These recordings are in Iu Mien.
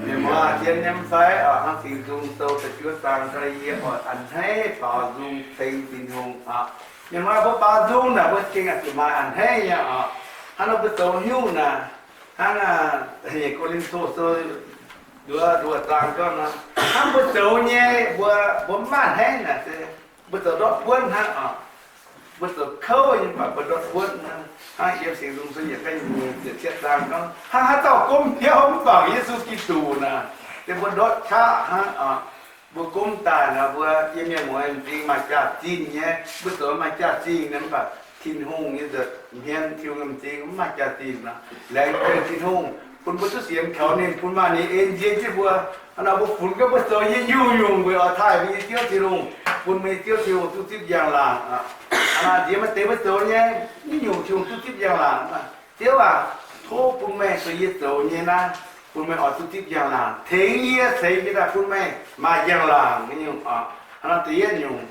Mienh muoz, zien nyei fai? Oc, hnangv Singx Nzung Sou da'juov zaang da'yietv, oix a'hneiv baaux nzung ceng Tin-Hungh oc. Mienh muoz, mbuo baaux nzung naaic mbuo gengh zuqc maaih a'hneiv nyei oc. Hnangv nor mbuo zoux nyungc naaic, hnangv Ko^lin^to Sou nduov nduov zaang gorngv nor, hnangv mbuo zoux nyei mbuo, mbuo mv maaih a'hneiv naaic se mbuo zoux ndortv buonv hnangv oc. Mbuo zoux kouv nyei mv baac mbuo ndortv buonv hnangv. Hnangv yiem Singx Nzung Sou yietc baeqv nyic ziepc cietv zaang gorngv, hnangv haaix dauh gomv hnyouv mv bangc Yesu Giduc naaic, se mbuo ndortv qaqv hnangv oc. Mbuo gomv daaih nor, mbuo yiem mienh muoz m'zing maaih jaax-zinh nyei. Mbuo zoux maaih jaax-zinh nyei mv baac Tin-Hungh nyei nza'hmien Tin-Hungh nyei m'zing mv maaih jaax-zinh nor. Laengz zingh Tin-Hungh bun mbuo duqv sienx kaux ninh, bun maaih ninh en nzie jienv mbuo. Hnangv nor mbuo funx gorngv mbuo zoux nyei nyungc-nyungc weic oix taaih mbuo nyei Ziouv Tin-Hungh, bun mbuo nyei Ziouv Tin-Hungh duqv zipv njang-laangc. Hnangv nor nziex maaih deix mbuo zoux nyei nyungc-nyungc Tin-Hungh duqv zipv njang-laangc. Ziouv aac, tov bun meih zoux yie zoux nyei naaiv, bun meih oix duqv zipv njang-laangc, tengx yie ceix jienv daaih bun meih maaih njang-laangc nyei nyungc oc. Hnangv nor da'yietv nyungc,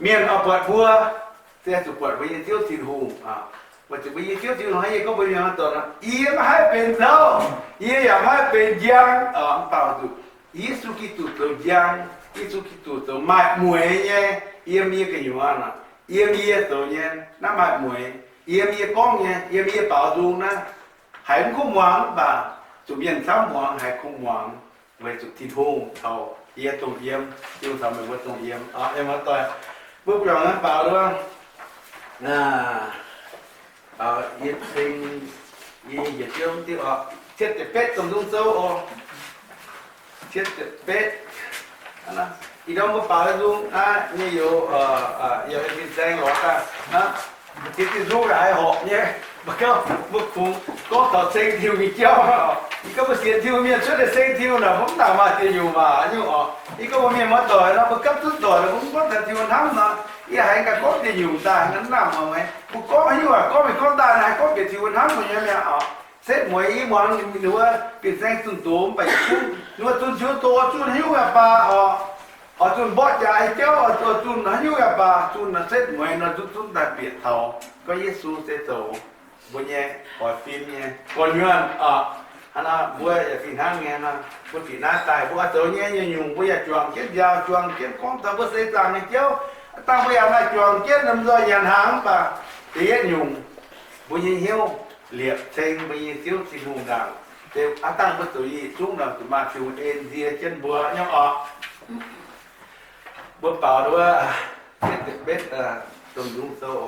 mienh oix buatc mbuo, se zuqc buatc mbuo nyei Ziouv Tin-Hungh. Weic zuqc mbuo nyei Ziouv Tin-Hungh hnangv yie gorngv mbuo mienh muoz-doic nor, yie maiv haih benx nzauv, yie yaac maiv haih benx njang. Mv baac weic zuqc Yesu Giduc zoux njang, Yesu Giduc zoux maaih mueix nyei. Yiem yie gu'nyuoz nor, yiem yie zoux nyei naaiv maaih mueix. Yiem yie gorngv nyei, yiem yie baaux nzung naaiv, haiz mv kuv muangx mv baac zuqc mienh camv muangx haiz kuv muangx, weic zuqc Tin-Hungh caux yie dongh yiem, Tin-Hungh caux meih mbuo dongh yiem. Mienh muoz-doic, mbuo buangh naaiv baaux nduov, yie ceng, yie njiec jienv diuv oc, cietv deix betv dongh nzung sou oc. Cietv deix betv. Ih ndorm mbuo baaux nzung naaiv nyei youz, yaac fin-saeng lorz daaih, ziex diuh nzung haiz horpc nyei. Mbuo gorngv mbuo kungx gorngv taux ceng Tin-Hungh nyei jauv oc. Yie gorngv mbuo sienx Tin-Hungh mienh cuotv daaih ceng Tin-Hungh naaic, mv nangc maaih ziex nyungc waac nyungc oc. Yie gorngv mbuo mienh muoz-doic nor, mbuo gapv duqv doic nor, mbuo mv gorngv taux Tin-Hungh hnamv nor, yie haiz gaax gorngv ziex nyungc daaih, mv nangc maaih. Mbuo gorngv haaix nyungc waac gorngv mingh gorngv daaih naaic, gorngv bieqc Tin-Hungh hnamv mbuo nyei mi'aqv oc. Setv mueiz yie muangx ninh wuov bieqc saeng zunh doz mv baac yietc zungv, ninh wuov zunh ziouv doz zunh haaix nyungc yaac baac oc, oix zunh mborqv jaax nyei jauv, oix zunh haaix nyungc yaac baac, zunh setv mueiz nor zungv zunv daaih bieqc taux gorngv Yesu se zoux mbuo nyei oix fim nyei gorx-nyuonh oc. Hnangv nor mbuo yaac fih hnangv nyei nor, mbuo bieqc naaiv daaih mbuo oix zoux nyei nyungc-nyungc mbuo yaac juangc jienv njaaux, juangc jienv gorngv taux mbuo seix zaangc nyei jauv. Aav dangh mbuo yaac maaih juangc jienv lomh nzoih nyanc hnaangx mv baac da'yietv nyungc, mbuo nyei hnyouv liepc ceng mbuo nyei Ziouv Tin-Hungh ndaangc. Aav dangh mbuo zoux nyei yietc zungv nor, zuqc maaih Tin-Hungh en nzie jienv mbuo nyei oc. Mbuo baaux nduov, betv, betv, dongh nzung sou.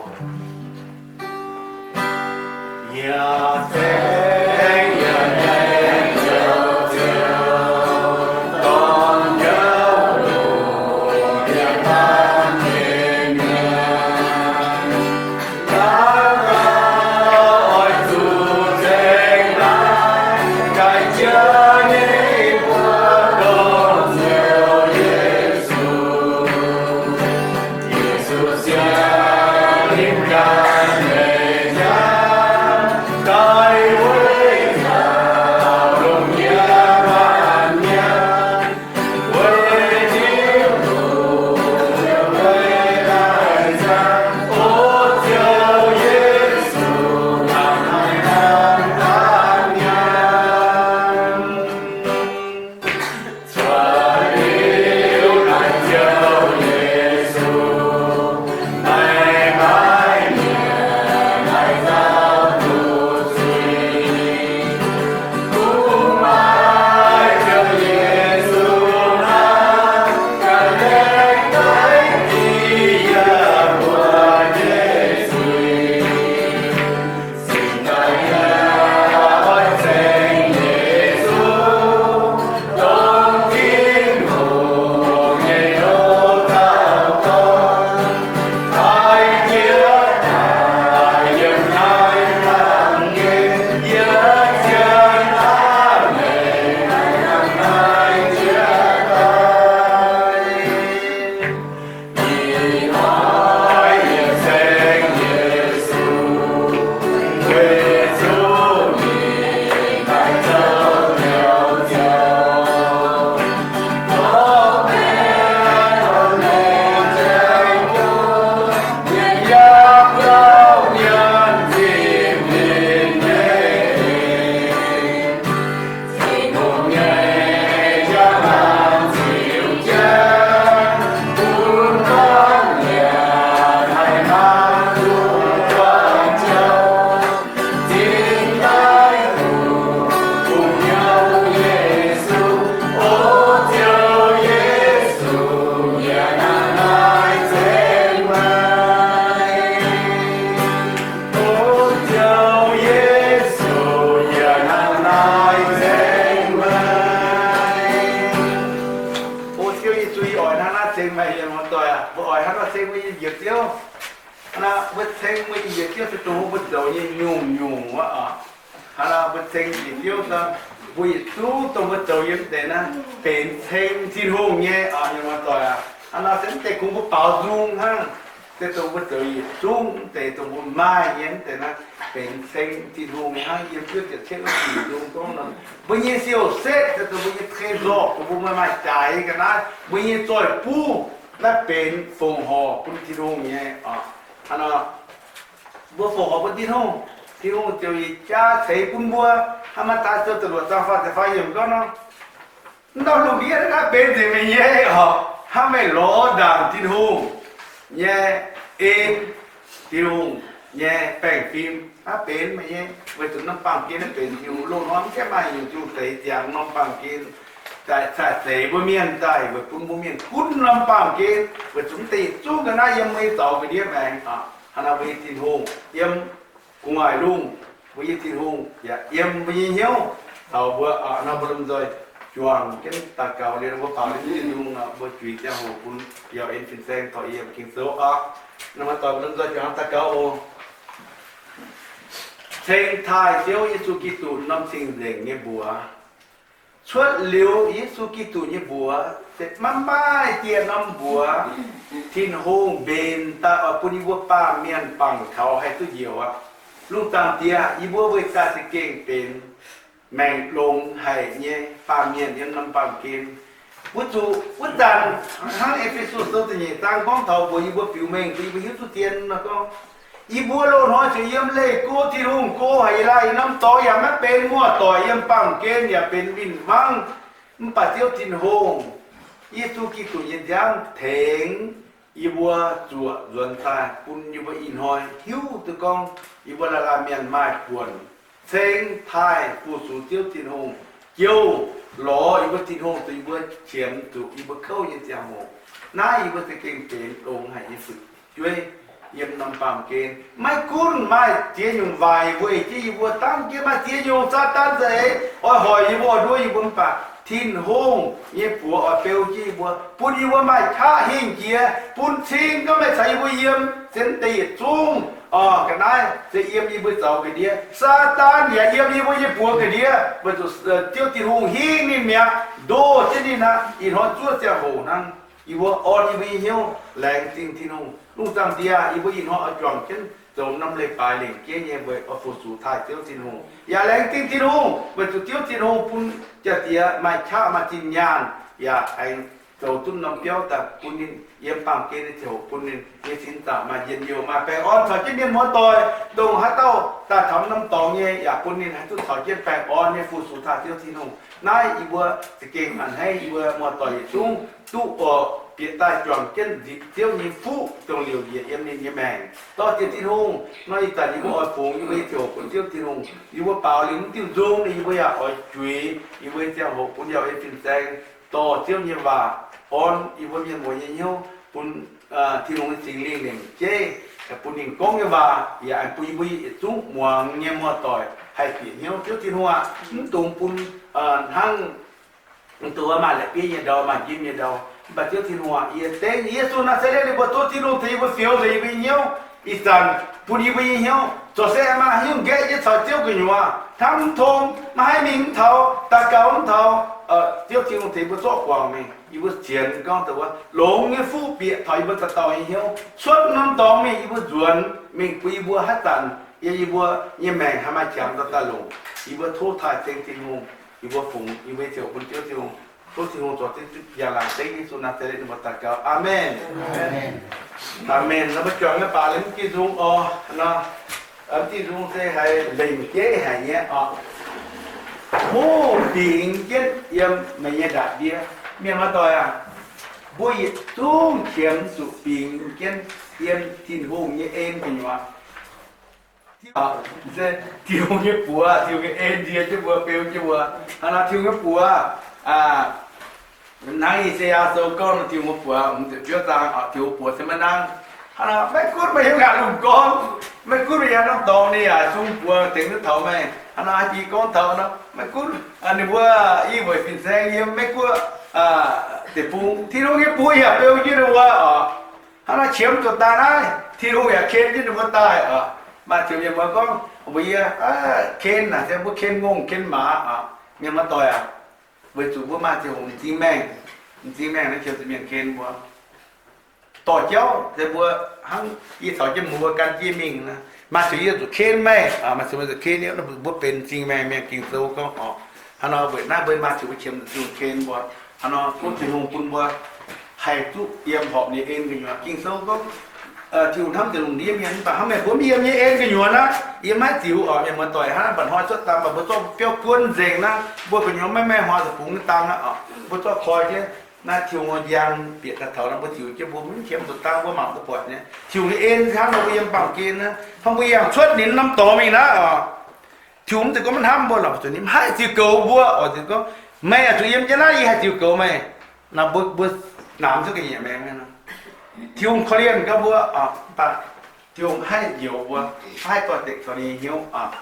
ceng mbuo nyei njiec Ziouv. Hnangv naaic, mbuo ceng mbuo nyei njiec Ziouv se dongh mbuo zoux nyei nyungc-nyungc wuov oc. Hnangv naaic, mbuo ceng njiec Ziouv se mbuo yietc zungv dongh mbuo zoux yiem mv deix naaiv benx ceng Tin-Hungh nyei oc, mienh muoz-doic aac. Hnangv naaic se mv deix kungx mbuo baaux nzung hnangv. Se dongh mbuo zoux yietc zungv mv deix dongh mbuo maaih nyei mv deix naaiv benx ceng Tin-Hungh nyei hnangv yiem fiuv ziepc cietv wuov dingc nzung gorngv nor, mbuo nyei siou-setv se dongh mbuo nyei trésor, dongh mbuo maaih jaaix ga'naaiv, mbuo nyei zoih buv, naaiv benx fongc horc bun Tin-Hungh nyei oc. Hnangv nor, mbuo fongc horc bun Tin-Hungh, Tin-Hungh ziouc yietc jaax ceix bun mbuo. Hnangv Matv^taai Sou da'luoqc zaang faah ziepc faam yiemc gorngv nor, mv dauh lungh ndiev naaiv benx nzengc meih nyei oc. Hnangv meih lorz ndaangc Tin-Hungh nyei en, Tin-Hungh nyei baengh fim, hnangv benx meih nyei, weic zuqc norm baamh gen naaiv benx Tin-Hungh. Loz-hnoi mv gaengh maaih nyungc zungh deix ziangx norm baamh gen daaih cai zeix mbuo mienh daaih weic bun mbuo mienh gunv norm baamh gen, weic zuqc mv deix yietc zungv ga'naaiv yiem mbuo nyei zaux ga'ndiev maengx oc. Hnangv naaiv mbuo nyei Tin-Hungh yiem gu'nguaaic lungh, mbuo nyei Tin-Hungh yaac yiem mbuo nyei hnyouv caux mbuo oc. Hnangv mbuo lomh nzoih juangc jienv daux gaux liuz, mbuo baaux liuz Tin-Hungh nor, mbuo juix ziangh hoc bun biaux en fin-saeng dorh yie yiem Ging-Sou oc. Hnangv mbuo doic mbuo lomh nzoih juangc daux gaux oc. Ceng taaih Ziouv Yesu Giduc norm cing-nzengc nyei mbuox. Cuotv liuz Yesu Giduc nyei mbuox se maiv maaih dieh norm mbuox Tin-Hungh mbenc daaih oix bun yie mbuo baamh mienh bangc taux haih duqv njoux aqv. Lungh zaangc Diex, yie mbuo weic daaih za'gengh benx maengc longx haic nyei baamh mienh yiem norm baamh gen. Wuov zuqc wuov zanc hnangv E^fe^so Sou da'nyeic zaang gorngv taux mbuox yie mbuo biux mengh bun yie mbuo hiuv duqv zien nor gorngv, yie mbuo loz-hnoi ziouc yiem leih go Tin-Hungh go haic, yie laai yie norm dorngx yaac maiv benx muoz-doic, yiem baamh gen yaac benx win-wangv. Mv baac Ziouv Tin-Hungh, Yesu Giduc nyei nziaamv tengx yie mbuo zuoqc nzuonx daaih bun yie mbuo ih hnoi hiuv duqv gorngv yie mbuo laai laai mienh maaih buonc ceng taaih fu-sux Ziouv Tin-Hungh, jouh lorz yie mbuo Tin-Hungh zuqc yie mbuo qiemx zuqc yie mbuo kouv nyei ziangh hoc. Naaiv yie mbuo za'gengh benx longx haic nyei fu'jueiv yiem norm baamh gen. Maiv gunv maaih ziex nyungc waaic weic jienv yie mbuo, dangv jienv maaih ziex nyungc Saadaan za'eix oix hoic yie mbuo, oix nduov yie mbuo, mv baac Tin-Hungh nyei buoz oix beu jienv yie mbuo, bun yie mbuo maaih qaqv hingh jiex, bun cing gorngv meih caux yie mbuo yiem, se mv deix yietc zungv oc, ga'naaiv se yiem yie mbuo zaux ga'ndiev. Saadaan yaac yiem yie mbuo nyei buoz ga'ndiev, weic zuqc Ziouv Tin-Hungh hingv ninh mi'aqv, ndoh jienv ninh aqv. Ih hnoi zuov ziangh hoc hnangv, yie mbuo orn yie mbuo nyei hnyouv laengz zingh Tin-Hungh. Lungh zaangc Diex, yie mbuo ih hnoi oix juangc jienv zoux norm leiz-baaix lengc jeiv nyei weic oix fu-sux taaih Ziouv Tin-Hungh. Yaac laengz zingh Tin-Hungh weic zuqc Ziouv Tin-Hungh bun jaa-diex maaih qaqv maaih zinh nyaanh, yaac aengx zoux duqv norm biauv daaih bun ninh yiem baamh gen nyei ziangh hoc bun ninh nyei sin zaangc maaih njien-youh maaih baengh orn caux jienv mienh muoz-doic, dongh haaix dauh daaih taux norm dorngx nyei yaac bun ninh haih duqv caux jienv baengh orn nyei fu-sux taaih Ziouv Tin-Hungh. Naaiv yie mbuo za'gengh a'hneiv yie mbuo muoz-doic yietc zungv duqv oc, bieqc daaih juangc jienv nzipc Ziouv nyei fuqv dongh liouc njiec yiem ninh nyei maengc. Dorh jiex Tin-Hungh, nor ih zanc yie mbuo oix fungx yie mbuo nyei ziouc hoc bun Ziouv Tin-Hungh. Yie mbuo baaux liuz mv diuh nzung, yie mbuo yaac oix juix yie mbuo nyei ziangh hoc bun yaac ei fin-saeng dorh Ziouv nyei waac orn yie mbuo mienh muoz nyei hnyouv bun Tin-Hungh nyei Singx Lingh lengc jeiv, bun ninh gorngv nyei waac yaac bun yie mbuo yietc zungv muangx nyei muoz-doic haih bieqc hnyouv. Ziouv Tin-Hungh aac, mv dungx bun hnangv mv dungx maaih la'bieiv nyei ndau, maaih njimv nyei ndau. Mv baac Ziouv Tin-Hungh aac, yie dengv Yesu Naa^saa^letv ninh mbuo duqv Tin-Hungh tengx yie mbuo fioux nzengc yie mbuo nyei hnyouv. Ih zanc bun yie mbuo nyei hnyouv corc se maaih haaix nyungc nqaeqv nyei caux Ziouv gu'nyuoz hnamv mv tong, maaih haaix mingh mv taux, daux gaux mv taux, Ziouv Tin-Hungh tengx yie mbuo zorqv guangc mingh. Yie mbuo sienx gorngv dongh wuov longx nyei fuqv bieqc taux yie mbuo dauh dauh nyei hnyouv, cuotv norm dorngx mingh yie mbuo nzuonx mingh bun yie mbuo haaix zanc yiem yie mbuo nyei maengc haih maaih qangx daaih daaih longc. Yie mbuo tov taaih ceng Tin-Hungh, yie mbuo fungx yie mbuo nyei ziouc bun Ziouv Tin-Hungh. Tov Tin-Hungh zorc zipv njang-laangc dengv Yesu Naa^saa^letv ninh mbuo daux gaux. Aamen. Aamen. Nor mbuo juangc nyei baac liemh diuh nzung oc. Nor, diuh nzung se haiz lengc jeiv haic nyei oc. Mbuo bingx jienv yiem meih nyei ndaangc ndiev. Mienh muoz-doic aac, mbuo yietc zungv qiemx zuqc bingx jienv yiem Tin-Hungh nyei en gu'nyuoz. Tin-Hungh nyei buoz, Tin-Hungh nyei en nzie jienv mbuo, beu jienv mbuo. Hnangv naaiv Tin-Hungh nyei buoz, hnangv I^saa^yaa Sou gorngv Tin-Hungh nyei buoz, hmz ziepc juov zaang, Tin-Hungh buoz se maiv nangv. Hnangv naaiv maiv gunv meih hiuv ngaatc lungh gorn, maiv gunv meih yangh norm dorngx, ninh yaac sung buoz tengx duqv taux meih. Hnangv naaiv jiex gorngv taux nor, maiv gunv ninh mbuo i weic fin-saeng yiem Meiv-Guoqv deic-bung, Tin-Hungh nyei buoz yaac beu jienv ninh mbuo oc. Hnangv naaiv qiemx zuqc daaih naaiv, Tin-Hungh yaac ken jienv ninh mbuo daaih oc. Maaih ziouc mienh muoz gorngv mbuox yie, ken naaic se mbuo ken ngongh ken maaz oc. Mienh muoz-doic aac, weic zuqc mbuo maaih ziangh hoc m'zing maengh, m'zing maengh naaiv qiemx zuqc mienh ken mbuo. Dorh jauv se mbuo hnangv yie caux jienv mbuo gan jienv mingh, maaih ziouc yie zuqc ken meih, maaih ziouc mbuo zuqc ken yie, mbuo benx m'zing maengh mienh. Ging-Sou gorngv oc, hnangv nor weic naaiv mbuo maaih ziouc mbuo qiemx zuqc Tin-Hungh ken mbuo. Hnangv nor gunv Tin-Hungh bun mbuo haih duqv yiem horpc ninh en gu'nyuoz. Ging-Sou gorngv, Tin-Hungh hnamv deix lungh ndiev mienh, mv baac hnamv meih mbuo mv yiem nyei en gu'nyuoz naaiv, yie maiv ziux oc. Mienh muoz-doic, hnangv naaiv mba'hnoi cuotv daaih, mv baac mbuo zorqv biauv guon nzengc naaiv, mbuo gu'nyuoz maiv maaih hnoi zuqc bungx nyei dang aqv oc. Mbuo zorqv koi jienv naaiv Tin-Hungh njang bieqc daaih taux naaiv, mbuo ziux jienv mbuo mv qiemx zuqc dang, mbuo mangc duqv buatc nyei. Tin-Hungh nyei en hnangv nor mbuo yiem baamh gen naaiv, hnangv mbuo yangh cuotv ninh norm dorngx mingh naaiv oc. Tin-Hungh mv zeiz gorngv maiv hnamv mbuo lorqc, zuqc ninh mv haih ziux goux mbuo oc. Zuqc gorngv, meih oix zuqc yiem jienv naaiv, yie haih ziux goux meih. Naaiv mbuo, mbuo namx cuotv ga'nyiec maengx. Tin-Hungh korv-lienh gaax mbuo oc, mv baac Tin-Hungh haih njoux mbuo, haih doix-dekc taux ninh nyei hnyouv oc.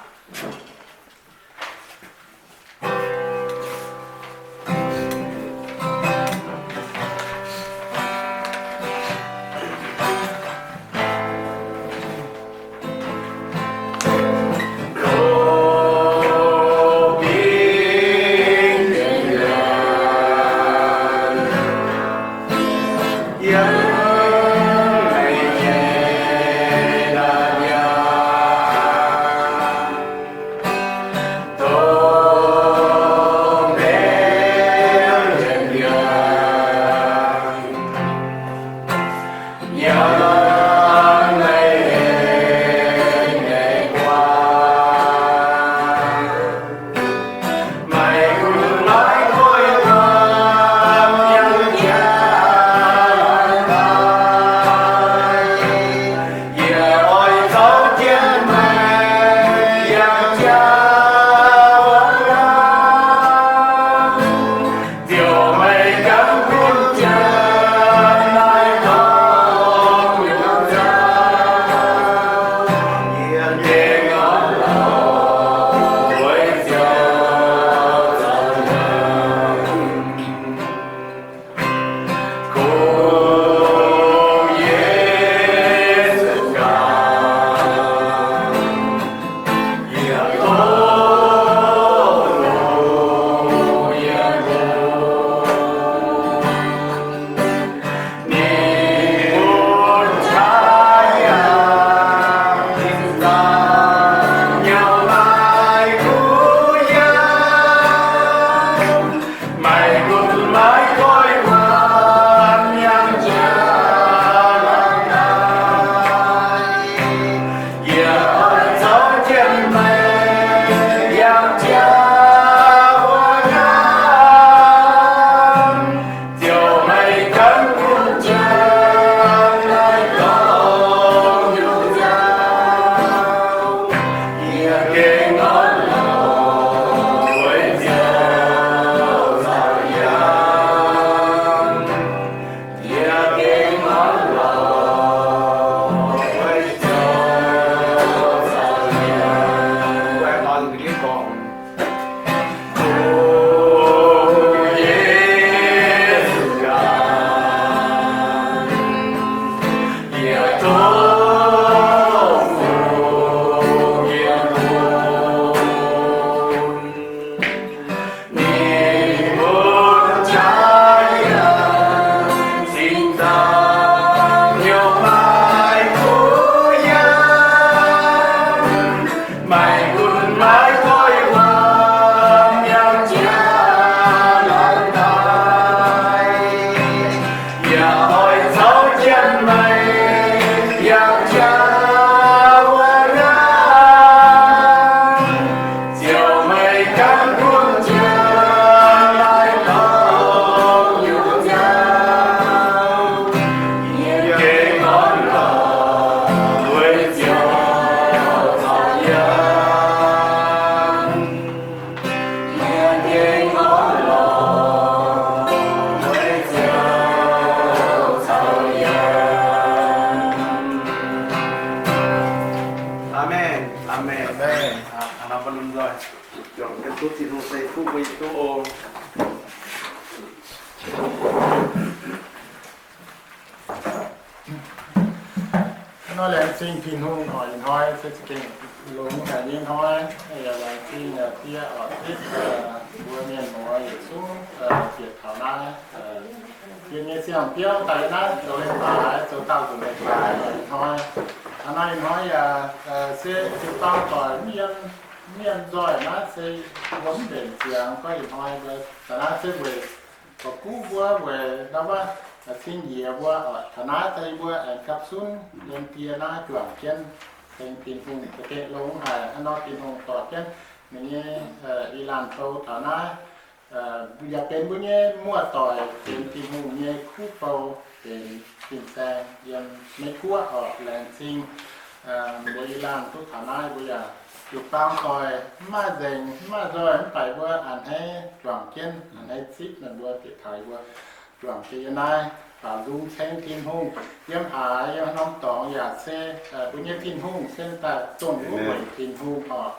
Amen. Amen. Amen. Aa, aa, mbuo lomh nzoih juangc jienv duqv Tin-Hungh ceix fuqv mbuo yietc zungv oc. Nor laengz zingh Tin-Hungh oc, ih hnoi se za'gengh longx haic nyei hnoi, yaac laengz zingh diex oc, zipv mbuo mienh muoz yietc zungv bieqc taux naaiv. Yie nyei siang-biauv daaih naaiv zoux leiz-baaix, zoux daauh nzunc leiz-baaix oc ih hnoi. Hnangv naaiv ih hnoi yaac se jiu-baang doic mv yiem, mv yiem nzoih naaiv se mbuo mv mbenc ziangx gorngv ih hnoi mbuo taux naaiv se weic gorx-guv mbuo weic ndau wuov cing njiec mbuo oc, taux naaiv daaih yie mbuo aengx gapv zunv yiem die naaiv juangc jienv ceng Tin-Hungh, za'gengh longx haic hnangv nor Tin-Hungh dorh jienv ninh nyei i laanh bou taux naaiv. Yaac benx mbuo nyei muoz-doic benx Tin-Hungh nyei kuv bou benx fin-saeng yiem Meiv Guoqv oc. Laengz zingh mbuo i laanh duqv taux naaiv, mbuo yaac jiu-baang doic mv maaih nzengc mv maaih nzoih mv baac mbuo a'hneiv juangc jienv, a'hneiv zipv meih mbuo bieqc taux yie mbuo juangc jienv yiem naaiv faaux nzung ceng Tin-Hungh. Yiem haaix yiem haaix norm dorngx yaac se mbuo nyei Tin-Hungh se daaih dongh wuov weic Tin-Hungh oc.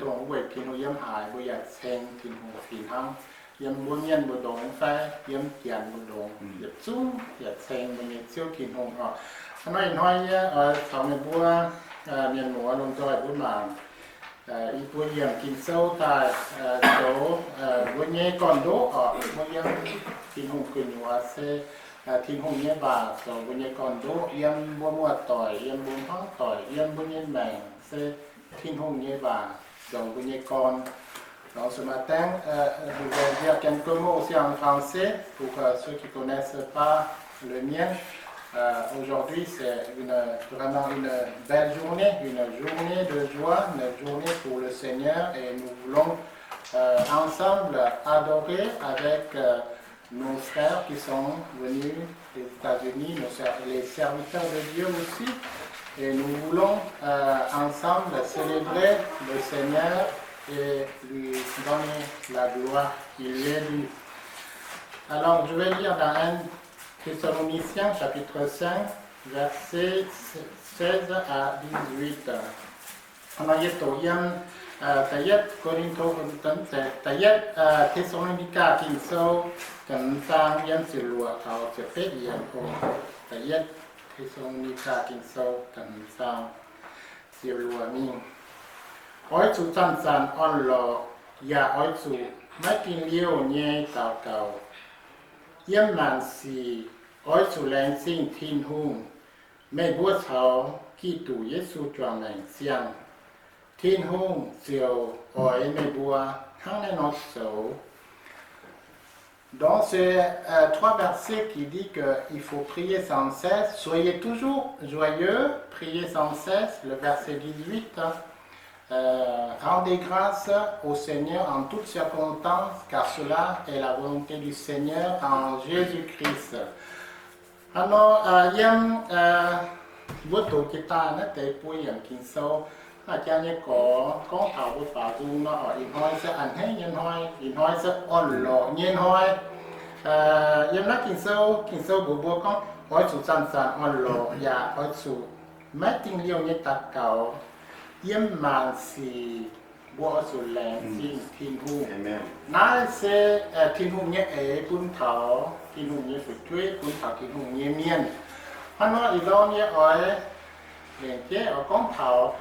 Dongh wuov weic Tin-Hungh yiem haaix mbuo yaac ceng Tin-Hungh fih hnangv. Yiem mbuo mienh mbuo ndongx fai yiem janx mbuo ndongx yietc zungv yaac ceng mbuo nyei Ziouv Tin-Hungh oc. Hnangv nor ih hnoi yie oix caux meih mbuo mienh muoz lomh nzoih mbuo mangc i buo yiemc Ging-Sou daaih zoux mbuo nyei gorn-ndoqv oc. Mbuo yiem Tin-Hungh gu'nyuoz se Tin-Hungh nyei waac zoux mbuo nyei gorn-ndoqv, yiem mbuo muoz-doic, yiem mbuo hmuangv-doic, yiem mbuo nyei maengc se Tin-Hungh nyei waac zoux mbuo nyei gorn. Donc ce matin, euh, je vais dire quelques mots aussi en français pour euh, ceux qui connaissent pas le mien. Euh, aujourd'hui, c'est une, vraiment une belle journée, une journée de joie, une journée pour le Seigneur et nous voulons euh, ensemble adorer avec euh, nos frères qui sont venus des États-Unis, nos ser- les serviteurs de Dieu aussi. Et nous voulons euh, ensemble célébrer le Seigneur et lui donner la gloire qui lui est due. Alors, je vais lire dans un Thessaloniciens chapitre cinq, versets seize à dix-huit. Hnangv nor yie doqc yiem da'yietv Ko^lin^to, da'yietv Te^saa^lo^ni^gaa Ging-Sou, da'hmz zaang yiem ziepc luoqc taux ziepc betv yiemc oc. Da'yietv Te^saa^lo^ni^gaa Ging-Sou, da'hmz zaang, ziepc luoqc mingh. Oix zuqc zanc-zanc orn-lorqc, yaac oix zuqc maiv dingh liouh nyei daux gaux. Yiem maanc sic oix zuqc laengz zingh Tin-Hungh. Meih mbuo caux Giduc Yesu juangc maengc ziangh, Tin-Hungh ziouc oix meih mbuo hnangv naaiv nor zoux. Donc, c'est euh, trois versets qui dit qu'il faut prier sans cesse, soyez toujours joyeux, priez sans cesse, le verset dix-huit, hein. Euh, rendez grâce au Seigneur en toutes circonstances, car cela est la volonté du Seigneur en Jésus-Christ. Hnangv nor, yiem mbuo doqc jiex daaih naaiv deix buo yiemc Ging-Sou, a'jang nyei gorx gorngv taux mbuo faaux nzung nor, ih hnoi se a'hneiv nyei hnoi, ih hnoi se orn-lorqc nyei hnoi. Yiem naaiv Ging-Sou, Ging-Sou mbuox mbuo gorngv oix zuqc zanc-zanc orn-lorqc, yaac oix zuqc maiv dingh liouh nyei daux gaux. Yiem maanc sic mbuo oix zuqc laengz zingh Tin-Hungh. Naaiv se Tin-Hungh nyei eix bun taux Tin-Hungh nyei fu'jueiv, bun taux Tin-Hungh nyei mienh. Hnangv nor ih ndorm yie oix lengc jeiv oix gorngv taux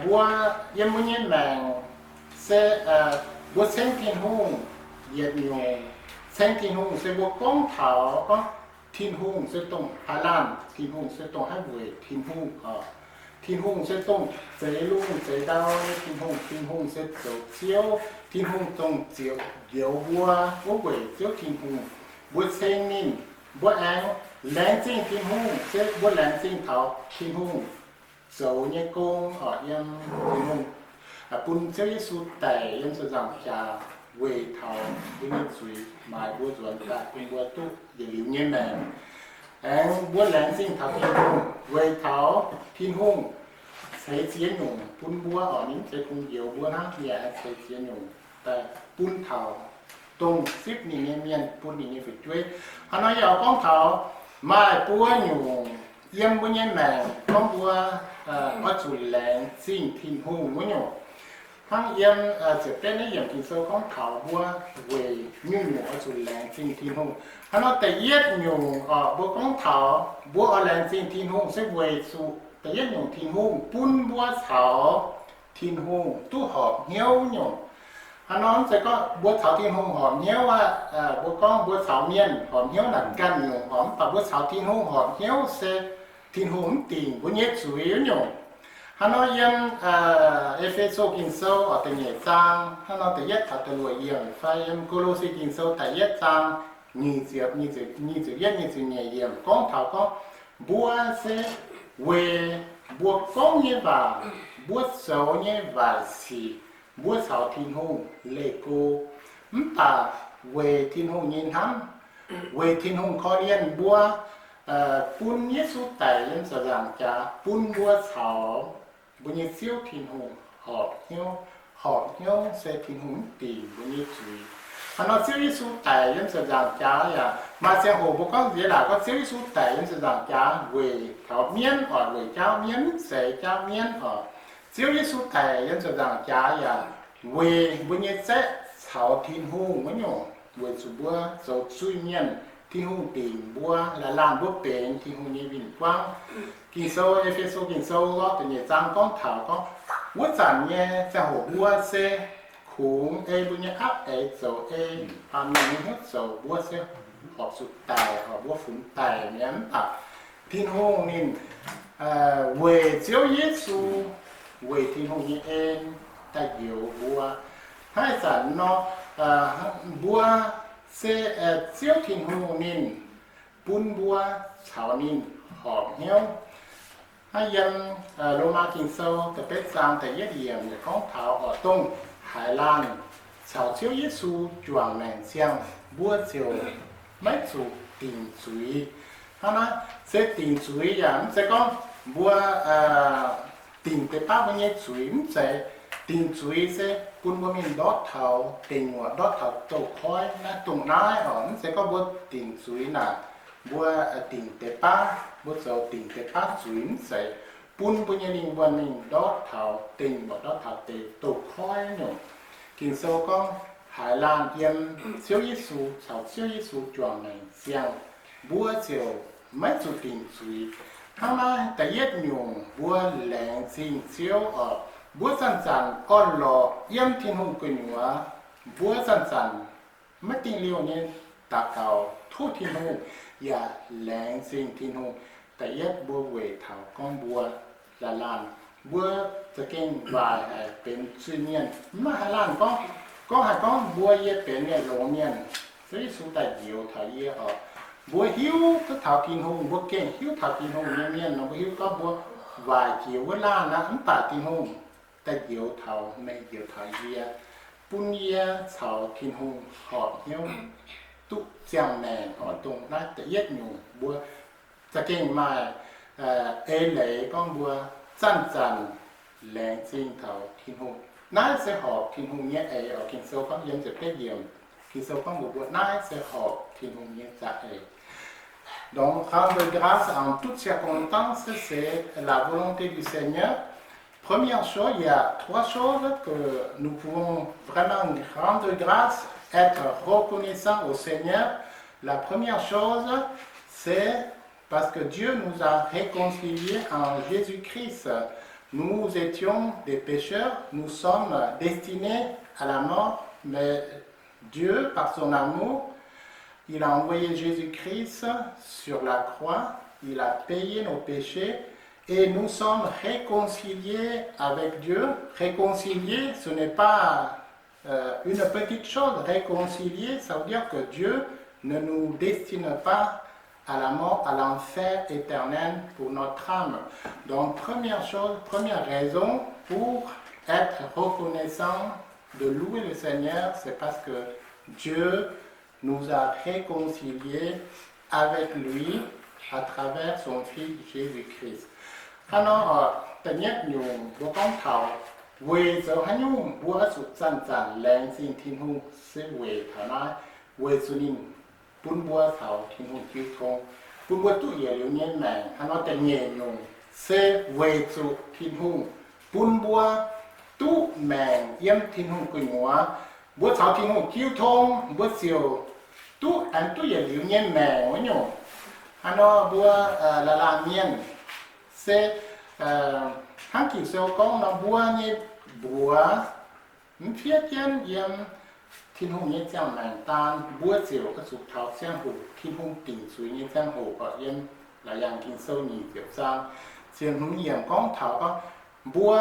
mbuo, yiem mbuo nyei maengc se mbuo ceng Tin-Hungh yietc nyungc. Ceng Tin-Hungh se mbuo gorngv taux gorngv Tin-Hungh se dongh haaix laanh, Tin-Hungh se dongh haaix weic Tin-Hungh oc. Tin-Hungh se dongh zeix lungh zeix ndau nyei Tin-Hungh. Tin-Hungh se zoux Ziouv. Tin-Hungh dongh Ziouv njoux mbuo wuov weic Ziouv Tin-Hungh. Mbuo ceng ninh, mbuo aengx laengz zingh Tin-Hungh, se mbuo laengz zingh taux Tin-Hungh zoux nyei gong oc. Yiem Tin-Hungh bun Ziouv Yesu daic yiem ziepc nzaangc jaax weic taux mbuo nyei zuiz, maaiz mbuo nzuonx daaih bun mbuo duqv yietc liuz nyei maengc. Aengx mbuo laengz zingh taux Tin-Hungh weic taux Tin-Hungh ceix ziex nyungc bun mbuo oc. Ninh mv zeiz kungx njoux mbuo hnangv, ninh aengx ceix ziex nyungc daaih bun taux dongh zipv ninh nyei mienh, bun ninh nyei fu'jueiv. Hnangv nor yie oix gorngv taux maaih buo nyungc yiem mbuo nyei maengc gorngv mbuo oix zuqc laengz zingh Tin-Hungh wuov nyungc. Hnangv yiem ziepc betv naaiv yiemc Ging-Sou gorngv taux mbuo weic nyungc-nyungc oix zuqc laengz zingh Tin-Hungh. Hnangv nor da'yietv nyungc oc, mbuo gorngv taux mbuo oix laengz zingh Tin-Hungh se weic zuqc Da'yietv nyungc, Tin-Hungh bun mbuo caux Tin-Hungh duqv horpc hnyouv nyungc. Hnangv nor mv zeiz gorngv mbuo caux Tin-Hungh horpc hnyouv aqv. Mbuo gorngv mbuo caux mienh horpc hnyouv naaic ganh nyungc horpc, mv baac mbuo caux Tin-Hungh horpc hnyouv se Tin-Hungh mv dingc mbuo nyei zuiz wuov nyungc. Hnangv nor yiem E^fe^so Ging-Sou oc, da'nyeic zaang, hnangv nor da'yietv taux da'luoqc yiemc, fai yiem Ko^lo^se Ging-Sou da'yietv zaang nyic ziepc, nyic ziepc yietv, nyic ziepc nyeic yiemc gorngv taux gorngv, mbuo se weic mbuo gorngv nyei waac, mbuo zoux nyei waaic sic, mbuo caux Tin-Hungh leih go. Mv baac weic Tin-Hungh nyei hnamv, weic Tin-Hungh korv-lienh mbuo, bun Yesu daic yiem ziepc nzaangc jaax bun mbuo caux mbuo nyei Ziouv Tin-Hungh horpc hnyouv. Horpc hnyouv se Tin-Hungh mv dingc mbuo nyei zuiz. Hnangv nor Ziouv Yesu daic yiem ziepc nzaangc jaax yaac maaih ziangh hoc mbuo gorngv nziex laaic gorngv Ziouv Yesu daic yiem ziepc nzaangc jaax weic taux mienv oc, weic jaauv mienv, mv zeiz jaauv mienv oc. Ziouv Yesu daic yiem ziepc nzaangc jaax yaac weic mbuo nyei zaeqv caux Tin-Hungh wuov nyungc, weic zuqc mbuo zoux zuiz mienh, Tin-Hungh dingc mbuo, laih laanh mbuo benx Tin-Hungh nyei win-wangv. Ging-Sou, E^fe^so Ging-Sou da'nyeic zaang gorngv taux gorngv, wuov zanc nyei ziangh hoc mbuo se kungx ei mbuo nyei apv eix zoux ei, baamh mienh nyei hnyouv zoux, mbuo se horpc zuqc daic, horpc mbuo funx daic mi'aqv. Mv baac Tin-Hungh ninh weic Ziouv Yesu, weic Tin-Hungh nyei en daaih njoux mbuo. Hnangv ih zanc nor, mbuo se Ziouv Tin-Hungh ninh bun mbuo caux ninh horpc hnyouv. Hnangv yiem Lomaa Ging-Sou da'betv zaang da'yietv yiemc gorngv taux oc, dongh haaix laanh caux Ziouv Yesu juangc maengc ziangh, mbuo ziouc maiv zuqc dingc zuiz. Hnangv naaiv se dingc zuiz yaac mv zeiz gorngv mbuo dingc deix baav mbuo nyei zuiz, mv zeiz. Dingc zuiz se bun mbuo mingh ndortv taux deic nyuoqc, ndortv taux douz-koiv. Naaiv dongh naaiv oc, mv zeiz gorngv mbuo dingc zuiz naaic, mbuo dingc deix baav, mbuo zoux dingc deix baav zuiz, mv zeiz. Bun mbuo nyei lingh wuonh mingh ndortv taux deic nyuoqc, ndortv taux deix douz-koiv nyungc. Ging-Sou gorngv haaix laanh yiem Ziouv Yesu, caux Ziouv Yesu juangc maengc ziangh, mbuo ziouc maiv zuqc dingc zuiz. Hnangv naaiv da'yietv nyungc mbuo laengz zingh Ziouv oc. Mbuo zanc-zanc orn-lorqc yiem Tin-Hungh gu'nyuoz, mbuo zanc-zanc maiv dingh liouh nyei daux gaux tov Tin-Hungh yaac laengz zingh Tin-Hungh. Da'yietv mbuo weic taux gorngv mbuo laih laanh, mbuo za'gengh waaic haic benx zuiz-mienh. Mv maaih haaix laanh gorngv, gorngv haic gorngv mbuo yie benx mienh longx mienh, Ziouv Yesu daaih njoux taux yie oc. Mbuo hiuv duqv taux Tin-Hungh, mbuo gengh hiuv taux Tin-Hungh nyei mienh nor, mbuo hiuv gorngv mbuo waaic jiex wuov laanh aqv. Mv baac Tin-Hungh daaih njoux taux meih, njoux taux yie, bun yie caux Tin-Hungh horpc hnyouv duqv ziangh maengc oc. Dongh naaiv da'yietv nyungc mbuo za'gengh maaih eix leiz gorngv mbuo zanc-zanc laengz zingh taux Tin-Hungh. Naaiv se horpc Tin-Hungh nyei eix oc. Ging-Sou gorngv yiem ziepc betv yiemc, Ging-Sou gorngv mbuox mbuo naaiv se horpc Tin-Hungh nyei za'eix. Donc, rendre grâce en toutes circonstances, c'est la volonté du Seigneur. Première chose, il y a trois choses que nous pouvons vraiment rendre grâce, être reconnaissant au Seigneur. La première chose, c'est parce que Dieu nous a réconciliés en Jésus-Christ. Nous étions des pécheurs, nous sommes destinés à la mort, mais Dieu, par son amour, il a envoyé Jésus-Christ sur la croix, il a payé nos péchés et nous sommes réconciliés avec Dieu. Réconciliés, ce n'est pas euh, une petite chose, réconcilier, ça veut dire que Dieu ne nous destine pas à la mort, à l'enfer éternel pour notre âme. Donc, première chose, première raison pour être reconnaissant de louer le Seigneur, c'est parce que Dieu nous a réconciliés avec lui à travers son Fils Jésus-Christ. Hnangv nor, da'nyeic nyungc mbuo gorngv taux weic zoux haaix nyungc mbuo oix zuqc zanc-zanc laengz zingh Tin-Hungh se weic taux naaiv, weic zuqc ninh bun mbuo caux Tin-Hungh jiu tong, bun mbuo duqv yietc liuz nyei maengc. Hnangv nor da'nyeic nyungc se weic zuqc Tin-Hungh bun mbuo duqv maengc yiem Tin-Hungh gu'nyuoz. Mbuo caux Tin-Hungh jiu tong, mbuo ziouc duqv aengx duqv yietc liuz nyei maengc wuov nyungc. Hnangv nor mbuo laanh laanh mienh se Hnangv Ging-Sou gorngv nor, mbuo nyei mbuox mv fiev jienv yiem Tin-Hungh nyei ziangh maengc daan, mbuo ziouc oix zuqc taux ziangh hoc Tin-Hungh dingc zuiz nyei ziangh hoc oc. Yiem Laauc Yaangh Ging-Sou nyic ziepc zaang ziepc hmz yiemc gorngv taux gorngv, mbuo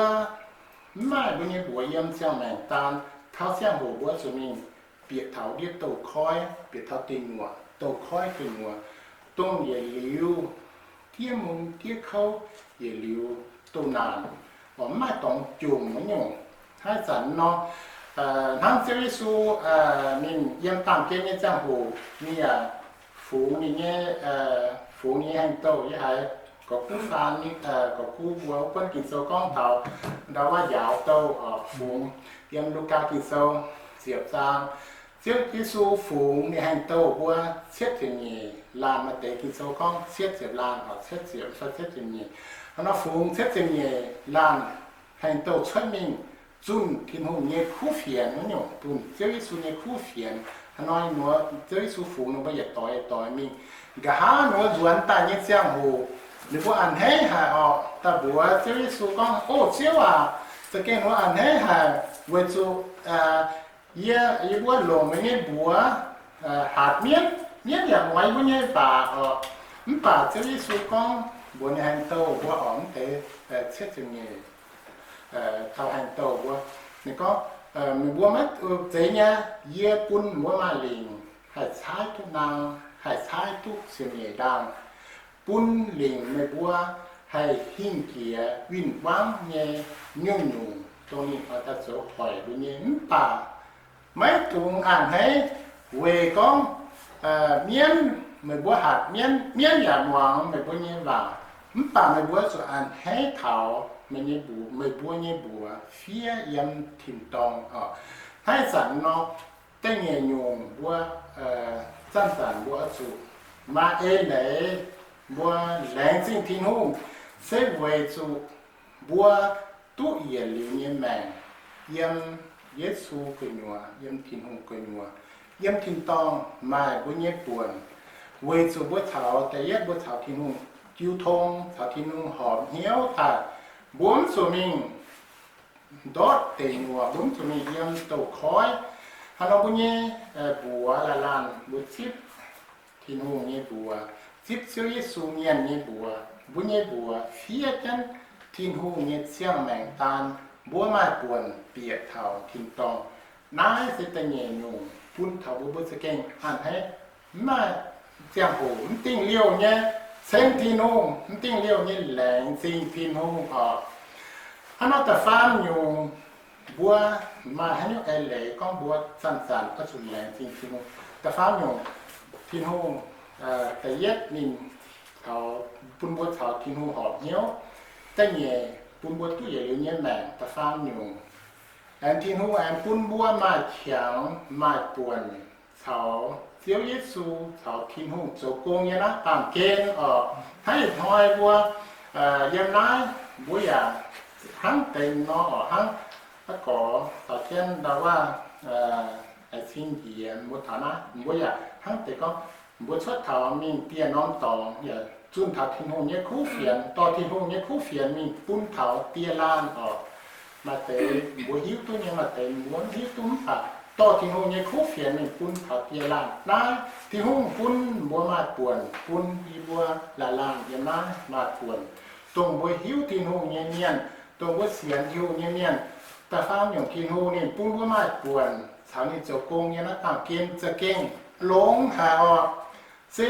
mv maaih mbuo nyei mbuox yiem ziangh maengc daan, taux ziangh hoc mbuo zuqc mingh bieqc taux ndiev douz-koiv, bieqc taux deic nyuoqc, douz-koiv gu'nyuoz, dongh yietc liuz diev mun diev kouv, yietc liuz douz-naanc, oc, mv maaih dorngx jomc wuov nyungc. Hnangv ih zanc nor, hnangv Ziouv Yesu ninh yiem baamh gen nyei ziangh hoc, ninh yaac fungx ninh nyei, fungx ninh nyei haaix-douh, yie haiz gorx-guv faan, gorx-guv mbuo wuov buonv Ging-Sou gorngv taux ndau wuov njaaux douh, fungx yiem Lugaa Ging-Sou ziepc zaang. Ziouv Yesu fungx ninh haaix-douh mbuo cietv ziepc nyeic laanh, maaih deix Ging-Sou gorngv cietv ziepc laanh, cietv ziepc fai cietv ziepc nyeic. Hnangv nor fungx cietv ziepc nyeic laanh haaix-douh cuotv mingh zunh Tin-Hungh nyei kuv fienx wuov nyungc, zunh Ziouv Yesu nyei kuv fienx. Hnangv nor, Ziouv Yesu fungx ninh mbuo yietc doix yietc doix mingh. Nqa'haav ninh mbuo nzuonx daaih nyei ziangh hoc, ninh mbuo a'hneiv haic oc, daaih mbuox Ziouv Yesu gorngv, O Ziouv aac, za'gengh ninh mbuo a'hneiv haic, weic zuqc yie, yie mbuo longc meih nyei mbuox hatc mienv, mienv yaac muangx yie mbuo nyei waac oc. Mv baac Ziouv Yesu gorngv mbuox ninh haaix-douh mbuo oc, mv deix cietv ziepc nyeic dauh haaix-douh mbuo, ninh gorngv, Meih mbuo maiv zeiz nyei, yie bun mbuo maaih lingc haih caaiv duqv naang, haih caaiv duqv ziepc nyeic ndaangh, bun lingc meih mbuo haih hingh jiex win-wangv nyei nyungc-nyungc, dongh ninh oix daaih zoux hoic mbuo nyei. Mv baac maiv dungx a'hneiv weic gorngv mienv, meih mbuo hatc mienv, mienv yaac muangx meih mbuo nyei waac. Mv baac meih mbuo zuqc a'hneiv taux meih nyei mbuox, meih mbuo nyei mbuox fiev yiem tin-dorngh oc. Hnangv ih zanc nor, da'nyeic nyungc mbuo zanc-zanc mbuo oix zuqc maaih eix leiz mbuo laengz zingh Tin-Hungh, se weic zuqc mbuo duqv yietc liuz nyei maengc yiem Yesu gu'nyuoz, yiem Tin-Hungh gu'nyuoz, yiem tin-dorngh maaih mbuo nyei buonc. Weic zuqc mbuo caux, da'yietv mbuo caux Tin-Hungh jiu tong, caux Tin-Hungh horpc hnyouv daaih, mbuo mv zuqc mingh ndortv deic nyuoqc, mbuo mv zuqc mingh yiem douz-koiv. Hnangv nor mbuo nyei mbuox laanh laanh mbuo zipv Tin-Hungh nyei mbuox, zipv Ziouv Yesu mienh nyei mbuox, mbuo nyei mbuox fiev jienv Tin-Hungh nyei ziangh maengc daan, mbuo maaih buonc bieqc taux tin-dorngh. Naaiv se da'nyeic nyungc bun taux mbuo, mbuo za'gengh a'hneiv, mv maaih ziangh hoc mv dingh liouh nyei ceng Tin-Hungh, mv dingh liouh nyei laengz zingh Tin-Hungh oc. Hnangv nor da'faam nyungc, mbuo maaih haaix nyungc eix leiz gorngv mbuo zanc-zanc oix zuqc laengz zingh Tin-Hungh? Da'faam nyungc, Tin-Hungh, da'yietv ninh caux, bun mbuo caux Tin-Hungh horpc hnyouv. Da'nyeic, bun mbuo duqv yietc liuz nyei maengc. Da'faam nyungc, aengx Tin-Hungh aengx bun mbuo maaih qangx maaih buonc caux Ziouv Yesu, caux Tin-Hungh zoux gong nyei naaiv baamh gen oc. Hnangv ih hnoi mbuo yiem naaiv mbuo yaac hnangv deix nor oc, hnangv aa gorx caux jienv ndau waav, aa, cing njiec mbuo taux naaiv, mbuo yaac hnangv deix gorngv, mbuo cuotv taux mingh dieh norm dorngx yaac zunh taux Tin-Hungh nyei kuv fienx, dorh Tin-Hungh nyei kuv fienx mingh bun taux dieh laanh oc. Maaih deix mbuo hiuv duqv nyei, maaih deix mbuo mv hiuv duqv, mv baac dorh Tin-Hungh nyei kuv fienx mingh bun taux dieh laanh. Naaiv Tin-Hungh bun mbuo maaih buonc, bun yie mbuo laanh laanh yiem naaiv maaih buonc, dongh mbuo hiuv Tin-Hungh nyei mienh, dongh mbuo sienx Tin-Hungh nyei mienh. Da'faam nyungc, Tin-Hungh ninh bun mbuo maaih buonc caux ninh zoux gong nyei naaiv baamh gen za'gengh longx haic oc. Se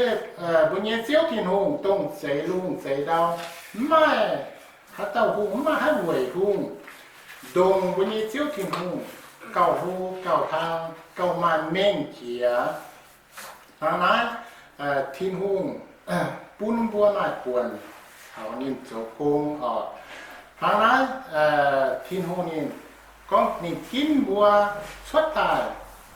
mbuo nyei Ziouv Tin-Hungh dongh zeix lungh zeix ndau, mv maaih haaix dauh hungh, mv maaih haaix weic hungh ndongc mbuo nyei Ziouv Tin-Hungh gauh hlo gauh hlang, gauh maaih mengh jiex. Hnangv naaiv, Tin-Hungh bun mbuo maaih buonc caux ninh zoux gong oc. Hnangv naaiv, Tin-Hungh ninh gorngv ninh ginv mbuo cuotv daaih.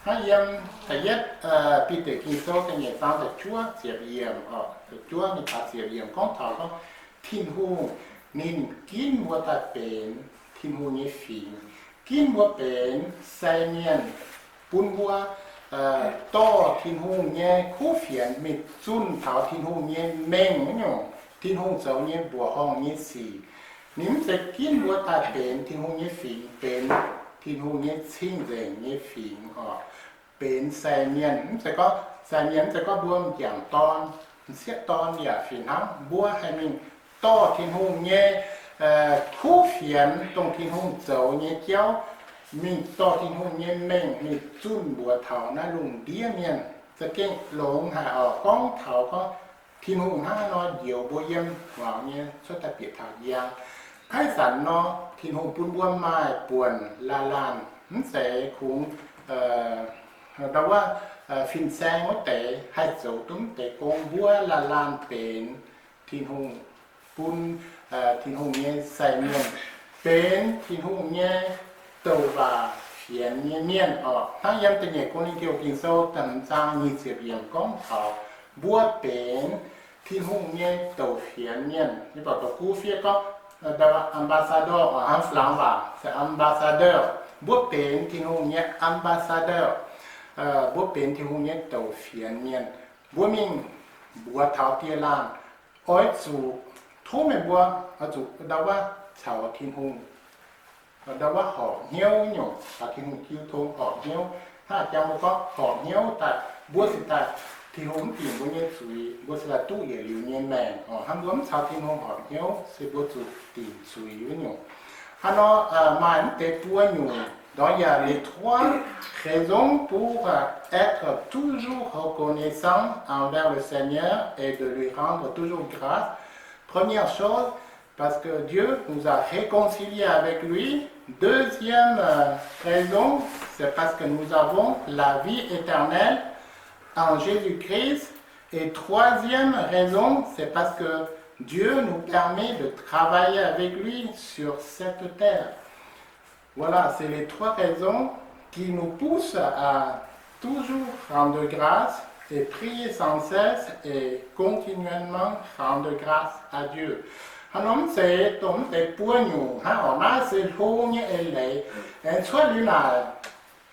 Hnangv yiem da'yietv Bide Ging-Sou da'nyeic zaang da'juov ziepc yiemc oc, da'juov mingh taux ziepc yiemc gorngv taux gorngv Tin-Hungh ninh ginv mbuo daaih benx Tin-Hungh nyei fingx, ginv mbuo benx sai mienh, bun mbuo dorh Tin-Hungh nyei kuv fienx mingh zunh taux Tin-Hungh nyei mengh wuov nyungc, Tin-Hungh zoux nyei mbuoqc horngh nyei sic. Ninh mv zeiz ginv mbuo daaih benx Tin-Hungh nyei fingx, benx Tin-Hungh nyei cing-nzengc nyei fingx oc, benx sai mienh. Mv zeiz gorngv sai mienh, mv zeiz gorngv mbuo m'jangc dorn, m'sieqv dorn yaac fih hnangv, mbuo haih mingh dorh Tin-Hungh nyei kuv fienx, dongh Tin-Hungh zoux nyei jauv, mingh dorh Tin-Hungh nyei mengh mingh zunh mbuox taux naaiv lungh ndiev mienh, za'gengh longx haic oc. Gorngv taux gorngv Tin-Hungh hnangv haaix nor njoux mbuo yiem muangx nyei cuotv daaih bieqc taux njang. Haaix zanc nor, Tin-Hungh bun mbuo maaih buonc laanh laanh, mv zeiz kungx ndau wuov fin-saeng wuov deix haih zoux duqv mv deix gong. Mbuo laanh laanh benx Tin-Hungh bun, Tin-Hungh nyei sai mienh, benx Tin-Hungh nyei douc waac fienx nyei mienh oc. Hnangv yiem da'nyeic Ko^lin^to Ging-Sou da'hmz zaang nyic ziepc yiemc gorngv taux mbuo benx Tin-Hungh nyei douc fienx mienh. Yie mbuo doqc gu fiev gorngv ambassador oc, hnangv Flaangx waac se ambassador. Mbuo benx Tin-Hungh nyei ambassador. Mbuo benx Tin-Hungh nyei douc fienx mienh. Mbuo mingh mbuox taux dieh laanh, oix zuqc tov meih mbuo oix zuqc ndau wuov caux Tin-Hungh ndau wuov horpc hnyouv nyungc, caux Tin-Hungh jiu tong horpc hnyouv. Hnangv jang mbuo gorngv horpc hnyouv daaih, mbuo se daaih Tin-Hungh mv dingc mbuo nyei zuiz, mbuo se daaih duqv yietc liuz nyei maengc oc. Hnangv mbuo mv caux Tin-Hungh horpc hnyouv se mbuo zuqc dingc zuiz wuov nyungc. Hnangv nor, maaih mv deix buo nyungc, dongh yaac les trois raisons pour être toujours reconnaissant envers le Seigneur et de lui rendre toujours grâce. Première chose, parce que Dieu nous a réconciliés avec lui. Deuxième, euh, raison, c'est parce que nous avons la vie éternelle en Jésus-Christ. Et troisième raison, c'est parce que Dieu nous permet de travailler avec lui sur cette terre. Voilà, c'est les trois raisons qui nous poussent à toujours rendre grâce et prier sans cesse et continuellement rendre grâce à Dieu. Hnangv nor mv zeiz dongh mv deix buo nyungc hnangv oc. Naaiv se hlo nyei eix leiz. Aengx cuotv liuz naaic,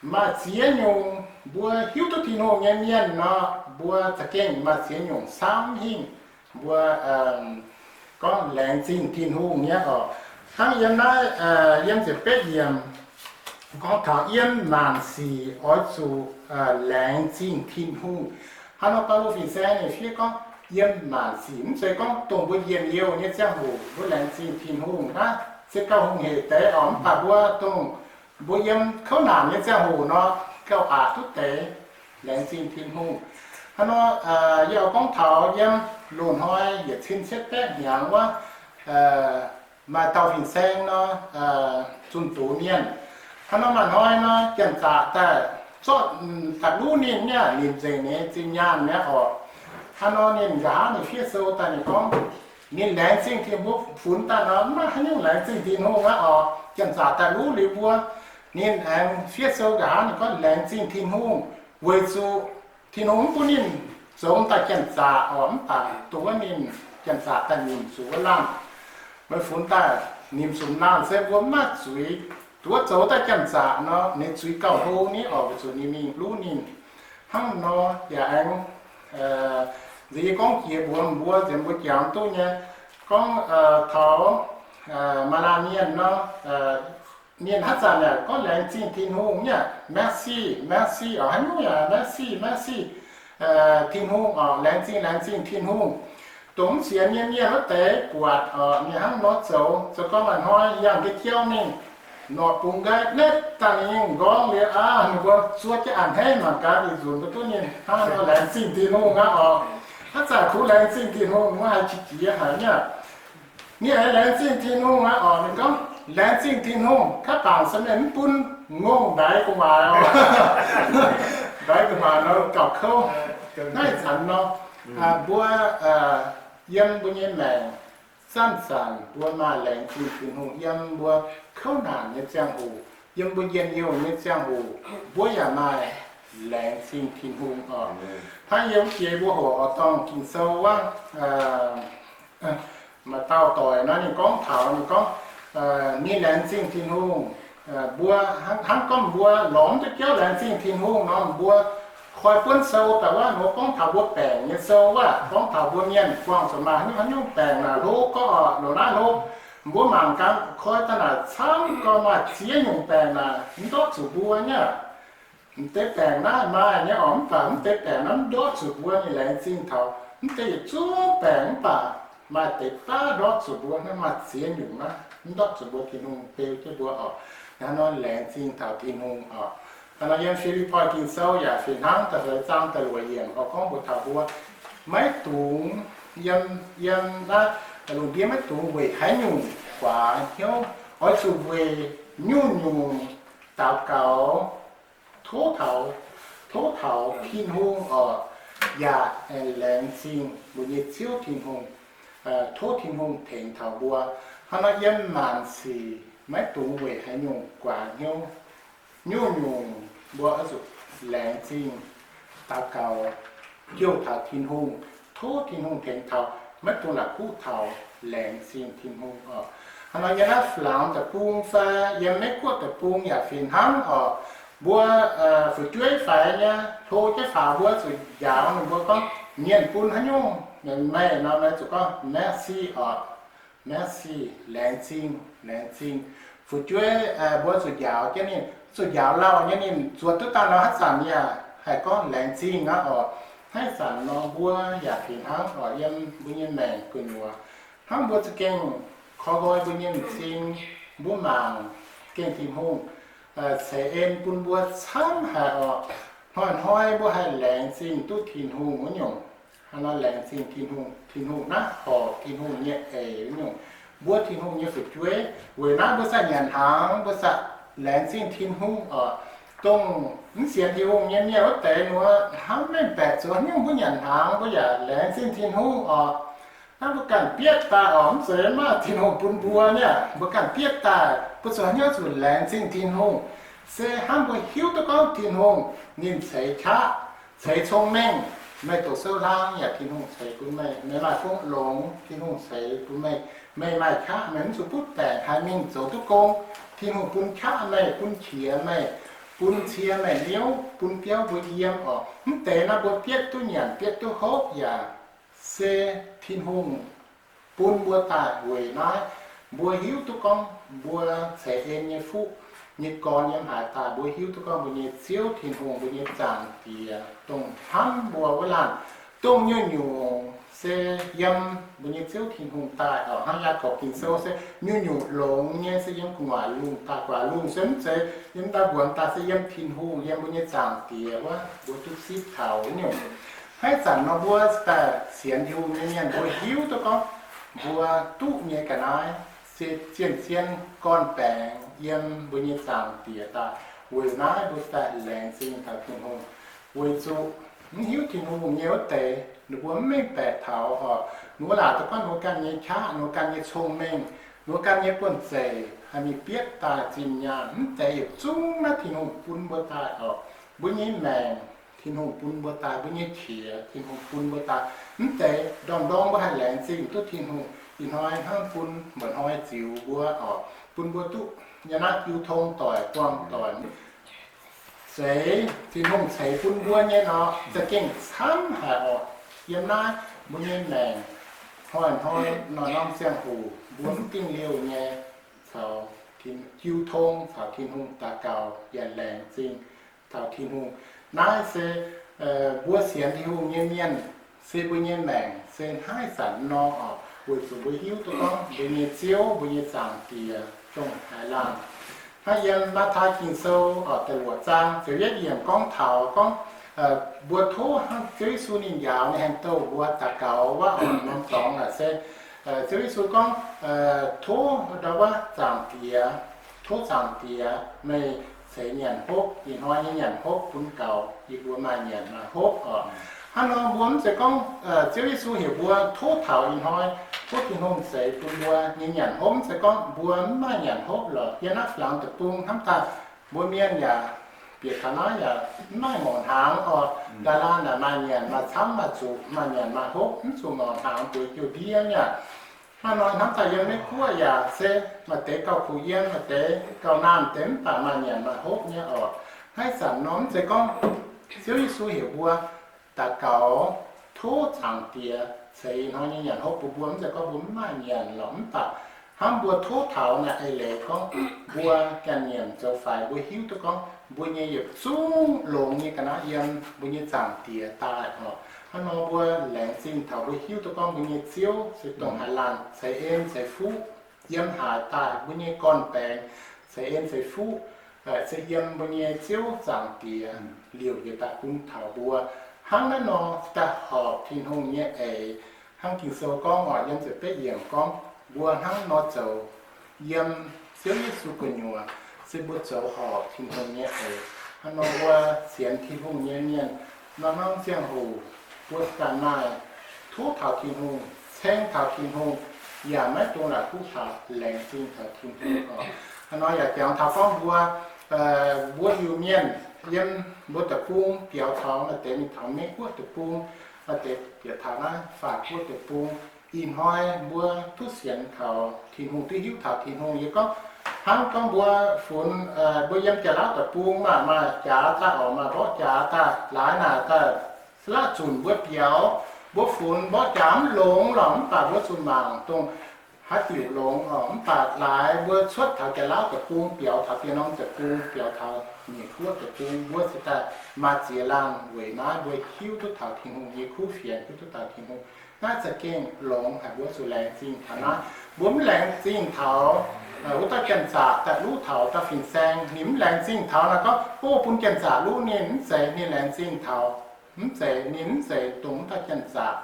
maaih ziex nyungc mbuo hiuv duqv Tin-Hungh nyei mienh nor, mbuo za'gengh maaih ziex nyungc samv hingh mbuo gorngv laengz zingh Tin-Hungh nyei oc. Hnangv yiem naaiv, yiem ziepc betv yiemc gorngv taux yiem maanc sic oix zuqc laengz zingh Tin-Hungh. Hnangv nor Baulo fin-saeng ninh fiev gorngv, yiem maanc sic, mv zeiz gorngv dongh mbuo njien-youh nyei ziangh hoc mbuo laengz zingh Tin-Hungh hnangv, se gauh hungh heic deix oc. Mv baac mbuo dongh mbuo yiem kouv naanc nyei ziangh hoc nor, gauh aqc duqv deix laengz zingh Tin-Hungh. Hnangv nor, yie oix gorngv taux yiem loz-hnoi yietc cin cietv baeqv hnyangx wuov, maaih dauh fin-saeng nor, zunh doz mienh. Hnangv nor maaih hnoi nor, janx-zaqc daaih zorqv, daaih luv ninh nyei, ninh nzengc ninh nyei zinh nyaanh mi'aqv oc. Hnangv nor ninh nqa'haav ninh fiev sou daaih ninh gorngv, ninh laengz zingh Tin-Hungh. Mbuo funx daaih nor, mv maaih haaix nyungc laengz zingh Tin-Hungh aqv oc. Janx-zaqc daaih luv liuz mbuo, ninh aengx fiev sou nqa'haav ninh gorngv laengz zingh Tin-Hungh, weic zuqc Tin-Hungh mv bun ninh zoux daaih janx-zaqc oc. Mv baac dongh wuov ninh janx-zaqc daaih nimc zuqc wuov laanh, meih funx daaih nimc zuqc laanh se mbuo mv maaih zuiz. Dongh wuov zoux daaih janx-zaqc nor, ninh zuiz gauh hlo ni oc, weic zuqc ninh mingh luv ninh. Hnangv nor yaac aengx, nziex yie gorngv jiex mbuox mbuo, nziex mbuo jangx duqv nyei, gorngv taux maaih laanh mienh nor, ninh haaix zanc yaac gorngv laengz zingh Tin-Hungh nyei, merci, merci oc. Haaix nyungc yaac merci, merci, Tin-Hungh oc, laengz zingh, laengz zingh Tin-Hungh. Dongh mv sienx nyei mienh wuov deix buatc oc, ninh hnangv nor zoux, zoux gorngv maaih hnoi yangh ga'jauv mingh, norqc bungx nqaai netv daaih ninh m'nqorngv liuz aqv, ninh mbuo zuov jienv a'hneiv mangc gaax, ninh nzunc mbuo duqv ninh hnangv nor laengz zingh Tin-Hungh aqv oc. Haaix zanc kuv laengz zingh Tin-Hungh, mbuo haih qiex jiez haic nyei. Ninh aengx laengz zingh Tin-Hungh aqv oc. Ninh gorngv, laengz zingh Tin-Hungh, kaav bangc se meih mv bun ngongh ndaix gu'nguaaic oc. Ndaix gu'nguaaic nor gauh kouv. Naaiv zanc nor, mbuo yiem mbuo nyei maengc, zanc-zanc mbuo maaih laengz zingh Tin-Hungh. Yiem mbuo kouv naanc nyei ziangh hoc, yiem mbuo njien-youh nyei ziangh hoc, mbuo yaac maaih laengz zingh Tin-Hungh oc. Hnangv yie wuov jiex mbuo hoc oix dorngh Ging-Sou wuov, maaih dauh doic nor, ninh gorngv taux, ninh gorngv, ninh laengz zingh Tin-Hungh. Mbuo hnangv, hnangv gorngv mbuo lorz mv duqv jauv laengz zingh Tin-Hungh nor, mbuo koi buonv sou daaih wuov, mbuo gorngv taux mbuo baengc nyei sou wuov, gorngv taux mbuo mienh buangh zuqc maaih haaix nyungc haaix nyungc baengc naaic hlo gorqv oc, loz naaiv hlo. Mbuo mangc gaax, koi daaih naaic camv gorngv maaih ziex nyungc baengc naaic mv ndortv zuqc mbuo nyei aqv. M'deix baengc naaiv maaih nyei oc, mv baac mv deix baengc naaiv mv ndortv zuqc mbuo nyei laengz zingh taux mv deix yietc zungv baengc, mv baac maaih deix baav ndortv zuqc mbuo. Naaiv maaih ziex nyungc naaiv mv ndortv zuqc mbuo, Tin-Hungh beu jienv mbuo oc. Hnangv nor laengz zingh taux Tin-Hungh oc. Hnangv nor yiem Fi^lipv^poi Ging-Sou yaac fih hnangv da'feix zaang da'luoqc yiemc oix gorngv mbuox taux mbuo maiv dungx, yiem, yiem naaiv lungh ndiev maiv dungx weic haaix nyungc guaax hnyouv, oix zuqc weic nyungc-nyungc daux gaux, tov taux, tov taux Tin-Hungh oc, yaac laengz zingh mbuo nyei Ziouv Tin-Hungh, tov Tin-Hungh tengx taux mbuo. Hnangv nor yiem maanc sic maiv dungx weic haaix nyungc guaax hnyouv, nyungc-nyungc mbuo oix zuqc laengz zingh daux gaux, jouh taux Tin-Hungh, tov Tin-Hungh tengx taux, maiv dungx la'kuqv taux, laengz zingh Tin-Hungh oc. Hnangv nor yiem naaiv Flangx deic-bung fai yiem Meiv-Guoqv deic-bung yaac fih hnangv oc. Mbuo fu'jueiv faix nyei hlo jienv faaux, mbuo zuqc njaaux ninh mbuo gorngv, mienh bun haaix nyungc meih nor, meih zuqc gorngv merci oc. Merci, laengz zingh, laengz zingh. Fu'jueiv mbuo zuqc njaaux jienv ninh, zuqc njaaux lauh nyei, ninh zuotc duqv daaih nor, haaix zanc yaac haih gorngv laengz zingh aqv oc. Haaix zanc nor mbuo yaac fih hnangv oc, yiem mbuo nyei maengc gu'nyuoz. Hnangv mbuo za'gengh korv nqoi mbuo nyei m'zing, mbuo mangc gengh Tin-Hungh ceix en bun mbuo camv haic oc. Hnoi-hnoi mbuo haih laengz zingh duqv Tin-Hungh wuov nyungc. Hnangv nor laengz zingh Tin-Hungh, Tin-Hungh naaiv horpc Tin-Hungh nyei eix wuov nyungc. Mbuo Tin-Hungh nyei fu'jueiv, weic naaiv mbuo za'gengh nyanc hnaangx, mbuo za'gengh laengz zingh Tin-Hungh oc. Dongh mv sienx Tin-Hungh nyei mienh wuov deix nor, hnamv mengh baeqc zuqc haaix nyungc mbuo nyanc hnaangx, mbuo yaac laengz zingh Tin-Hungh oc. Naaiv mbuo ganh bietv daaih oc, mv zeiz maaih Tin-Hungh bun mbuo niaa. Mbuo ganh bietv daaih, mbuo zuqc haaix nyungc zuqc laengz zingh Tin-Hungh, se hnamv mbuo hiuv duqv gorngv Tin-Hungh ninh ceix qaqv, ceix cong-mengh. Meih doqc sou hlang yaac Tin-Hungh ceix bun meih. Meih maaih gong longx, Tin-Hungh ceix bun meih. Meih maaih qaqv, meih mv zuqc butv baengc, haih mingh zoux duqv gong, Tin-Hungh bun qaqv meih, bun qiex meih, bun cie meih hnyouv, bun biauv mbuo yiem oc. Mv deix naaiv mbuo bietv duqv nyanc, bietv duqv hopv yaac se Tin-Hungh bun mbuo daaih. Weic naaiv mbuo hiuv duqv gorngv mbuo ceix en nyei fuqv nyei gorn yiem haaix daaih, mbuo hiuv duqv gorngv mbuo nyei Ziouv Tin-Hungh, mbuo nyei Zaangc Diex, dongh hnamv mbuo wuov laanh, dongh nyungc-nyungc se yiem mbuo nyei Ziouv Tin-Hungh daaih oc. Hnangv Yaagorpc Ging-Sou se nyungc-nyungc longx nyei se yiem gu'nguaaic lungh daaih. Gu'nguaaic lungh se mv zeiz yiem ndau mbuonx daaih, se yiem Tin-Hungh, yiem mbuo nyei Zaangc Diex wuov, mbuo duqv sipv taux wuov nyungc. Haaix zanc nor mbuo daaih sienx Tin-Hungh nyei mienh, mbuo hiuv duqv gorngv mbuo duqv nyei ga'naaiv se zien-zien gorn-baengx yiem mbuo nyei Zaangc Diex daaih. Weic naaiv mbuo daaih laengz zingh taux Tin-Hungh. Weic zuqc mv hiuv Tin-Hungh nyei wuov deix, ninh mbuo mv mengh baeqc taux oc. Ninh mbuo laaic duqv gorngv ninh mbuo ganh nyei qaqv, ninh mbuo ganh nyei cong-mengh, ninh mbuo ganh nyei buonv-zeic haih mingh bietv daaih zinh nyaanh. Mv deix yietc zungv naaiv Tin-Hungh bun mbuo daaih oc. Mbuo nyei maengc Tin-Hungh bun mbuo daaih, mbuo nyei qiex Tin-Hungh bun mbuo daaih. Mv deix ndorm-ndorm mbuo haih laengz zingh duqv Tin-Hungh. Ih hnoi hnangv bun mba'hnoi ziux mbuo oc, bun mbuo duqv nyei naaiv jiu tong doic, buangh doic, seix Tin-Hungh ceix bun mbuo nyei nor, za'gengh camv haic oc. Yiem naaiv mbuo nyei maengc, hnoi-hnoi, norm-norm ziangh hoc mbuo mv dingh liouh nyei caux jiu tong, caux Tin-Hungh daux gaux yaac laengz zingh taux Tin-Hungh. Naaiv se mbuo sienx Tin-Hungh nyei mienh, se mbuo nyei maengc se haaix zanc nor oc, weic zuqc mbuo hiuv duqv gorngv mbuo nyei Ziouv, mbuo nyei Zaangc Diex dongh haaix laanh. Hnangv yiem Matv^taai Ging-Sou da'luoqc zaang ziepc yietv yiemc gorngv taux gorngv mbuo tov hnangv Ziouv Yesu ninh njaaux nyei, haih douh mbuo daux gaux wuov, norm dorngx naaic se Ziouv Yesu gorngv, tov ndau wuov Zaangc Diex, tov Zaangc Diex meih ceix nyanc hopv, ih hnoi nyei nyanc hopv bun gaux yie mbuo maaih nyanc maaih hopv oc. Hnangv nor mbuo mv zeiz gorngv Ziouv Yesu heuc mbuo tov taux ih hnoi, tov Tin-Hungh ceix bun mbuo nyei nyanc hopv, mv zeiz gorngv mbuo mv maaih nyanc hopv lorqc. Yiem naaiv Flangx Deic-Bung hnamv daaih mbuo mienh yaac bieqc taux naaiv yaac mv maaih ngorc hnaangx oc. Laanh laanh naaic maaih nyanc maaih camv, maaih zuqc maaih nyanc maaih hopv, mv zuqc ngorc hnaangx bueix jiouv ndiev nyei aqv. Hnangv nor hnamv daaih yiem Meiv Guoqv yaac se maaih deix gauh kuh yiem, maaih deix gauh naanh deix, mv baac maaih nyanc maaih hopv nyei oc. Haaix zanc nor mv zeiz gorngv Ziouv Yesu heuc mbuo daux gaux tov Zaangc Diex ceix ih hnoi nyei nyanc hopv bun mbuo, mv zeiz gorngv mbuo mv maaih nyanc lorqc, mv baac Hnangv mbuo tov taux naaic eix leiz gorngv, mbuo ganh nyiemc zoux faix, mbuo hiuv duqv gorngv mbuo nyei yietc zungv longx nyei ga'naaiv yiem mbuo nyei Zaangc Diex daaih oc. Hnangv nor mbuo laengz zingh taux mbuo hiuv duqv gorngv mbuo nyei Ziouv se dongh haaix laanh ceix en ceix fuqv yiem haaix daaih, mbuo nyei gorn-baengx ceix en ceix fuqv se yiem mbuo nyei Ziouv Zaangc Diex liouc yietc daaih bun taux mbuo. Hnangv naaiv nor daaih horpc Tin-Hungh nyei eix. Hnangv Ging-Sou gorngv oc, yiem ziepc betv yiemc gorngv, mbuo hnangv nor zoux yiem Ziouv Yesu gu'nyuoz, se mbuo zoux horpc Tin-Hungh nyei eix. Hnangv nor mbuo sienx Tin-Hungh nyei mienh, norm-norm ziangh hoc mbuo ganh maaih tov taux Tin-Hungh, ceng taux Tin-Hungh, yaac maiv dungx la'kuqv taux, laengz zingh taux Tin-Hungh oc. Hnangv nor yaac jangx taux gorngv mbuo, mbuo Iu-Mienh yiem mbuo deic-bung biaux taux naaiv deix mingh taux Meiv-Guoqv deic-bung, naaiv deix bieqc taux naaiv Faatv-Guoqv deic-bung, ih hnoi mbuo duqv sienx taux Tin-Hungh, duqv hiuv taux Tin-Hungh. Yie gorngv, hnangv gorngv mbuo funx, mbuo yiem Janx-Lauv deic-bung maaih, maaih jaax daaih oc, maaih mborqv jaax daaih, laaix naaic daaih, se laqv zunc mbuo biaux, mbuo funx mborqv jaax mv longx lorqc, mv baac mbuo zuqc mangc dongh haaix diuc longx oc. Mv baac laaix mbuo cuotv taux Janx-Lauv deic-bung biaux taux dien norm deic-bung, biaux taux Meiv-Guoqv deic-bung, mbuo cingx daaih maaih ziex laanh weic naaiv mbuo hiuv duqv taux Tin-Hungh nyei kuv fienx, hiuv duqv taux Tin-Hungh. Naaiv za'gengh longx haic, mbuo zuqc laengz zingh taux naaiv. Mbuo mv laengz zingh taux wuov dauh janx-zaqc daaih luv taux dauh fin-saeng, ninh mv laengz zingh taux naaiv gorngv, o, bun janx-zaqc luv ninh, mv zeiz ninh laengz zingh taux, mv zeiz, ninh mv zeiz dongh wuov dauh janx-zaqc.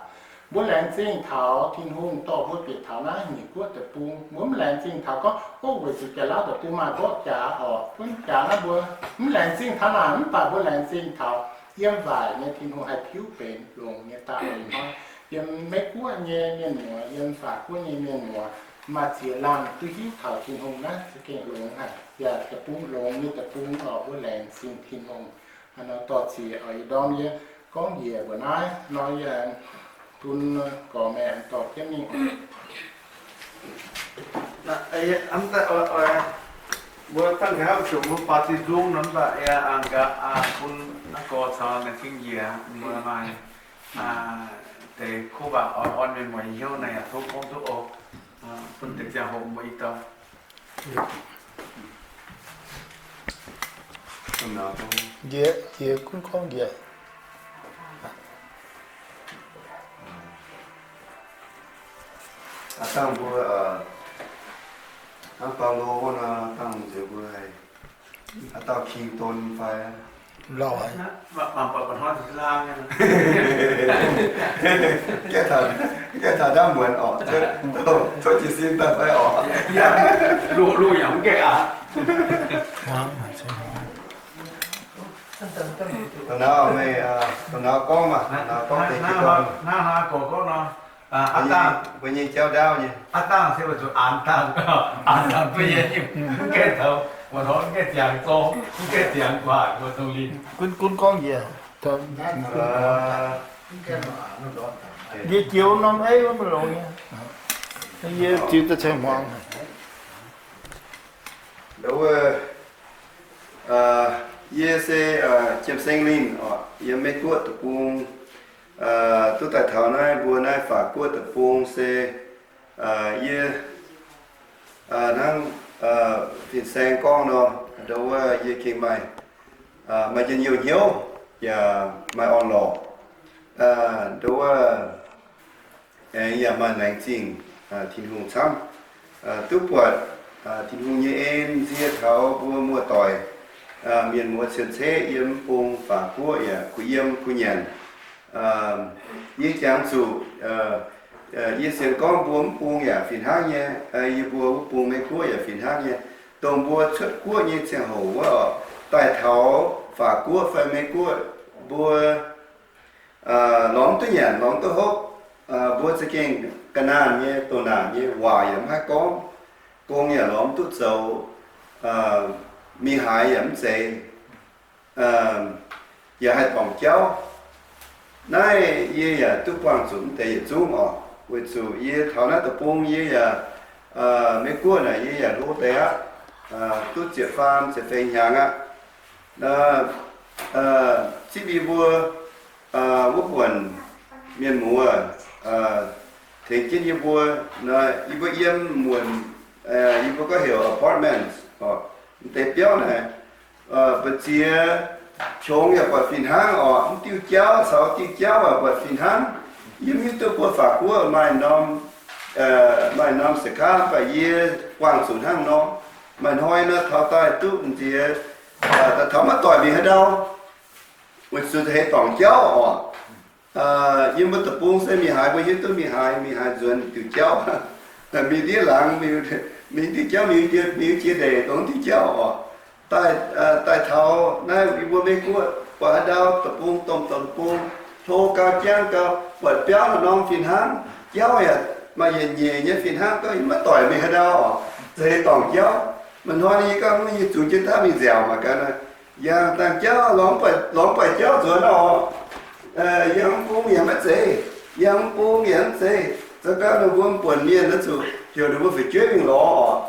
Mbuo laengz zingh taux Tin-Hungh dorh mbuo bieqc taux naaiv Meiv-Guoqv deic-bung. Mbuo mv laengz zingh taux gorngv, o, weic zuqc Janx-Lauv deic-bung maaih mborqv jaax oc, buonv jaax naaiv mbuo mv laengz zingh taux naaic, mv baac mbuo laengz zingh taux yiem waaic nyei Tin-Hungh haih tiuv benx longx nyei daaih hnoi. Yiem Meiv-Guoqv nyei mienh muoz, yiem Faatv-Guoqv nyei mienh muoz, maaih ziex laanh duqv hiuv taux Tin-Hungh naaiv za'gengh longx haic, yaac deic-bung longx nyei deic-bung oc. Mbuo laengz zingh Tin-Hungh. Hnangv nor dorh ziex oix i ndorm yie gorngv njiec mbuo naaiv nor, yie bun gorx-maengx dorh jienv mingh. Mbuo dangh gaax zuqc mbuo baaux zinh nzung nor, mv baac yie aengx gaax bun naaiv gorx caux naaiv zingh njiec mbuo maaih deix kuv waac oix orn mienh muoz hnyouv naaiv yaac tov gorngv duqv oc. Bun deix ziangh hoc mbuo i dauh Njiec, njiec gunv gorngv njiec. Aa, dangh mbuo, hnangv Baulo wuov nor, dangh nziex mbuo haiz aa dauh king don fai? Lauh haic. Gaengh taux, gaengh taux ndamv muonz orqc, tov jiez sin daaih fai orqc. Loz, loz yaac mv gaengh aqv. Dongh naaiv meih, dongh naaiv gorngv maah, dongh naaiv gorngv deix jiez gorn. Naaiv gorngv nor, aa dangh, mbuo nyei jauv ndaauv nyei. Aa dangh se weic zuqc aanx dangh, aanx dangh duqv nyei, mv gaengh taux, mv gaengh ziangx zorng, mv gaengh ziangx guaax, mbuo dongh linh. Gunv, gunv gorngv njiec. Yie jiex norm ei wuov maiv longx nyei. Yie jiex daaih ceng hmuangx. Wuov, yie se Jiem Seng Linh oc, yiem Meiv Guoqv deic-bung. Duqv daaih taux naaiv mbuo naaiv Faatv Guoqv deic-bung se yie hnangv fin-saeng gorngv nor, ndau wuov yie gengh maaih, maaih njien-youh hnyouv yaac maaih orn-lorqc. Ndau wuov aengx yaac maaih laengz zingh Tin-Hungh camv. Duqv buatc Tin-Hungh nyei en nzie taux mbuo muoz-doic, mienh muoz cien-ceqv yiem mv bung Faatv Guoqv yaac kuh yiem kuh nyanc. Yie jangx zuqc, yie sienx gorngv mbuo mv bung yaac fih hnangv nyei, yie mbuo wuov bung Meiv Guoqv yaac fih hnangv nyei. Dongh mbuo cuotv guoqv nyei ziangh hoc wuov oc, daaih taux Faatv Guoqv fai Meiv Guoqv, mbuo lorz mv duqv nyanc, lorz mv duqv hopv. Mbuo za'gengh ga'naanh nyei, doqc naanc nyei, waac yaac mv haih gorngv, gong yaac lorz mv duqv zoux, mingh haaix yaac mv zeiz, yaac haih dorngc jauv. Naaiv yie yaac duqv buangh zuqc mv deix yietc zungv oc, weic zuqc yie taux naaiv deic-bung yie yaac, Meiv Guoqv naaic yie yaac hlo deix aqv, duqv ziepc faam ziepc feix hnyangx aqv. Zipv yie mbuo wuov buonc mienh muoz tengx jienv yie mbuo, yie mbuo yiem muonc yie mbuo gorngv heuc apartments oc. M'deix biauv naaic, mbu'ziex qongx yaac buatc fih hnangv oc. Mv diuh jauv caux diuh jauv yaac buatc fih hnangv. Yie mv hiuv duqv mbuo Faac Guoqv maaih norm, maaih norm se kaav, mv baac yie buangh zuqc hnangv nor. Maaih hnoi nor taux daaih duqv m'ziex, daaih taux maiv doic mingh haaix ndau, weic zuqc heix dorngc jauv oc. Yie mbuo deic-bung se mingh haaix mbuo hiuv duqv mingh haaix, mingh haaix nzuonx diuc jauv. Mingh ndiev laangz, mingh diuh jauv, mingh jiex ndeic dongh diuh jauv oc. Daaih, daaih taux naaiv yie mbuo Meiv Guoqv buatc haaix ndau deic-bung, domh deic-bung, hlo gau, jangv gau, buatc biauv norm fih hnangv, jauv yaac maaih yietc nyeic nyei fih hnangv, gorngv maiv doic mingh haaix ndau oc, za'eix dorngc jauv. Maaih hnoi yie gorngv yie zuqc jienv daav mingh nziaauc mangc gaax, yangh dangh jauv lorz, lorz mv buatc jauv nzuonx oc. Yangh mv bung yaac maiv zeiz, yangh mv bung yaac mv zeiz. Zoux gau ninh mbuo buonc mienh naaiv zuqc heuc ninh mbuo fu'jueiv mingh lorz oc.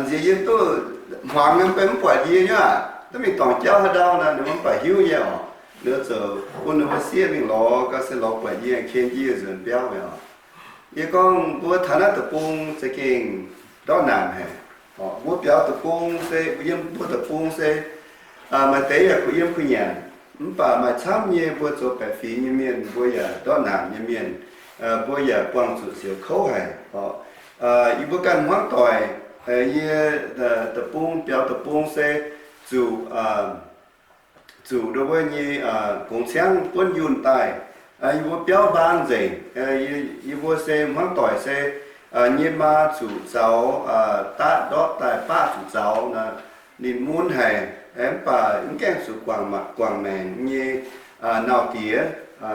Nziex yie duqv hmuangx nyei, mv baac mv buatc yie nyei aqv. Duqv mingh dorngc jauv haaix ndau naaic, ninh mbuo mv baac hiuv nyei oc. Ninh mbuo ziouc bun ninh mbuo sieqv mingh lorz, gau se lorz buatc yie, ken jienv yie nzuonx biauv nyei oc. Yie gorngv mbuo taux naaiv deic-bung za'gengh ndortv naanc haic. Mbuo biaux deic-bung se, yiem mbuo deic-bung se, maaih deix yaac kuh yiem kuh nyanc, mv baac maaih camv nyei mbuo zoux baeqc fingx nyei mienh, mbuo yaac ndortv naanc nyei mienh, mbuo yaac buangh zuqc siouc kouv haic. Yie mbuo ganh hmuangv doic, yie deic-bung, biaux deic-bung se zuqc, zuqc ndau wuov nyei gongx ciangv buonv yunh daaih. Yie mbuo biauv mbaang nzengc. Yie mbuo se hmuangv doic se nyei maa zuqc zaux, daav ndortv daaih baqv zuqc zaux nor, ninh mun haic, mv baac mv gaengh zuqc guangc maengc nyei. Nauz diex,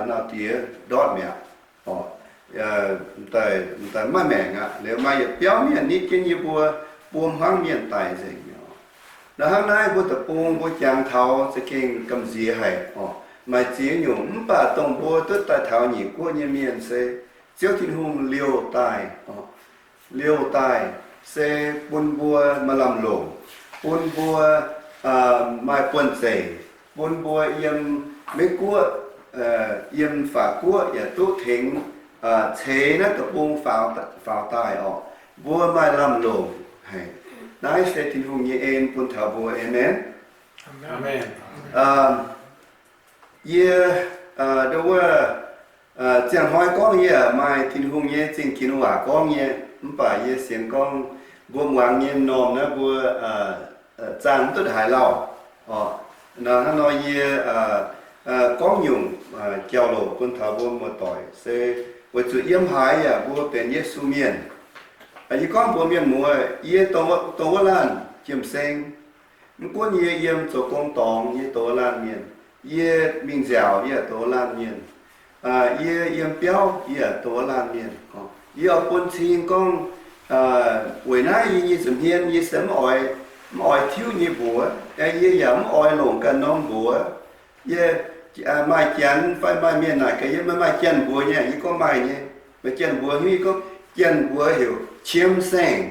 nauz diex ndortv mi'aqv. Daaih maiv maengc aqv. Liuz maaih yietc biauv mienh nitv jienv yie mbuo, mbuo hmuangv mienh daic nzengc mi'aqv. Nor hnangv naaiv mbuo deic-bung mbuo jangx taux za'gengh gamh nziex haic oc. Maaih ziex nyungc, mv baac dongh mbuo duqv daaih taux Nyic Guoqv nyei mienh se Ziouv Tin-Hungh liouh daaih, liouh daaih se bun mbuo maaih lamh longc, bun mbuo maaih buonv-zeic, bun mbuo yiem Meiv Guoqv, yiem Faac Guoqv yaac duqv tengx ceix naaiv deic-bung faaux daaih oc. Mbuo maaih lamh longc haic. Naaiv se Tin-Hungh nyei en bun taux mbuo. Aamen. Yie, ndau wuov, ziangh hnoi gorngv yie maaih Tin-Hungh nyei zingh ginx waac gorngv nyei, mv baac yie sienx gorngv mbuo muangx nyei m'normh naaiv mbuo zaangh mv duqv haaix lauh oc. Nor hnangv nor yie gorngv nyungc jauv-louc bun taux mbuo muoz-doic se weic zuqc yiem haaix yaac mbuo benx Yesu mienh. Yie gorngv mbuox mienh muoz, yie dongh wuov laanh jiem-seng. Mv gunv yie yiem zoux gong dorngx, yie dongh wuov laanh mienh. Yie mingh nziaauc, yie dongh wuov laanh mienh. Yie yiem biauv, yie dongh wuov laanh mienh. Yie oix bun cing gorngv, weic naaiv yie nyei nza'hmien yie se mv oix, mv oix tiuv nyei mbuox. Yie yaac mv oix longc ganh norm mbuox. Yie maaih janx fai maaih mienh naaic gaax yie, meih maaih janx-mbuox nyei? Yie gorngv maaih nyei. Meih janx-mbuox hnyouv? Yie gorngv janx-mbuox heuc qiem saeng.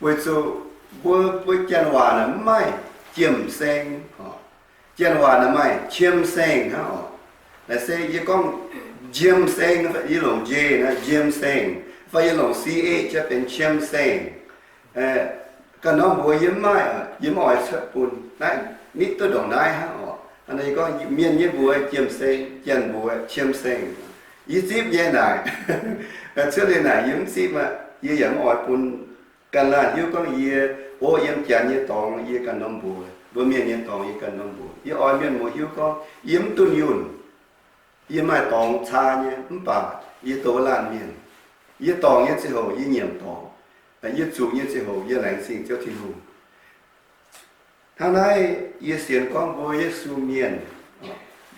Weic zuqc mbuo, mbuo janx waac naaic mv maaih jiem-seng. Janx waac naaic maaih qiem saeng hnangv oc. Naaic se yie gorngv jiem-seng, yie longc J naaiv, jiem-seng, fai yie longc C H benx qiem saeng. Ganh norm mbuox yie mv maaih, yie mv oix cuotv bun. Naaiv nitv duqv ndongc naaiv hnangv oc. Hnangv naaic yie gorngv mienh nyei mbuox jiem-seng, janx mbuox qiem saeng. Yie zipv nyei naaic. Cuotv liuz naaic yie mv zipv aqv. Yie yaac mv oix bun ganh laanh hiuv gorngv yie, o, yiem janx nyei dorngx yie ganh norm mbuox, mbuo mienh nyei dorngx yie ganh norm mbuox. Yie oix mienh muoz hiuv gorngv yie mv dunh yunh. Yie maaih dorngx caa nyei, mv baac yie dongh wuov laanh mienh. Yie dorngc nyei ziangh hoc yie nyiemc dorngc. Yie zuqc nyei ziangh hoc yie laengz zingh Ziouv Tin-Hungh. Hnangv naaiv yie sienx gorngv mbuo Yesu mienh,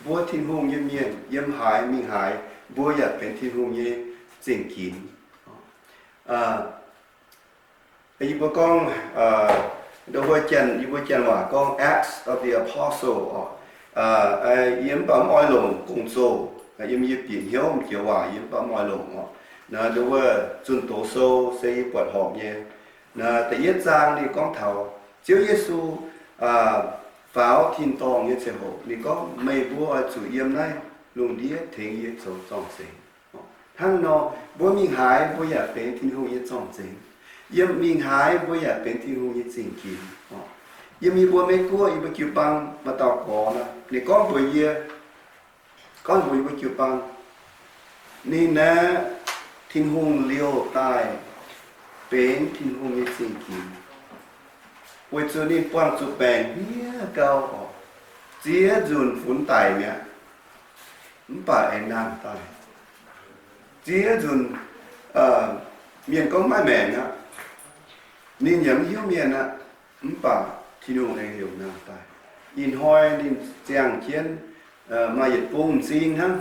mbuo Tin-Hungh nyei mienh, yiem haaix mingh haaix, mbuo yaac benx Tin-Hungh nyei zingh ginx. Yie mbuo gorngv, ndo wuov janx, yie mbuo janx waac gorngv Acts of the Apostle oc. Yie mv baac mv oix longc gong-zoh, yiem yie bieqc hnyouv m'jiex waac yie mv baac mv oix longc oc. Naaiv ndo wuov Zunh Doz Sou se yie buatc horpc nyei. Naaiv da'yietv zaang ninh gorngv taux Ziouv Yesu faaux tin-dorngh nyei ziangh hoc ninh gorngv, meih mbuo oix zuqc yiem naaiv lungh ndiev tengx yie zoux zorng-zengx. Hnangv nor, mbuo mingh haaix mbuo yaac benx Tin-Hungh nyei zorng-zengx. Yiem mingh haaix mbuo yaac benx Tin-Hungh nyei zingh ginx. Yiem yie mbuo Meiv Guoqv, yie mbuo jiu-baang maaih dauh gorx nor, ninh gorngv mbuox yie, gorngv mbuox yie mbuo jiu-baang, ninh aeqv, Tin-Hungh liouh daaih benx Tin-Hungh nyei zingh ginx, weic zuqc ninh buangh zuqc baengc hniev gau oc, ziex nzunc funx daic mi'aqv, mv baac aengx nangh daaih. Ziex nzunc mienh gorngv maiv maengc aqv, ninh yaac mv hiuv mienh aqv, mv baac Tin-Hungh aengx heuc nangh daaih. Ih hnoi ninh ziangh jienv maaih yietc bung m'zing hnangv,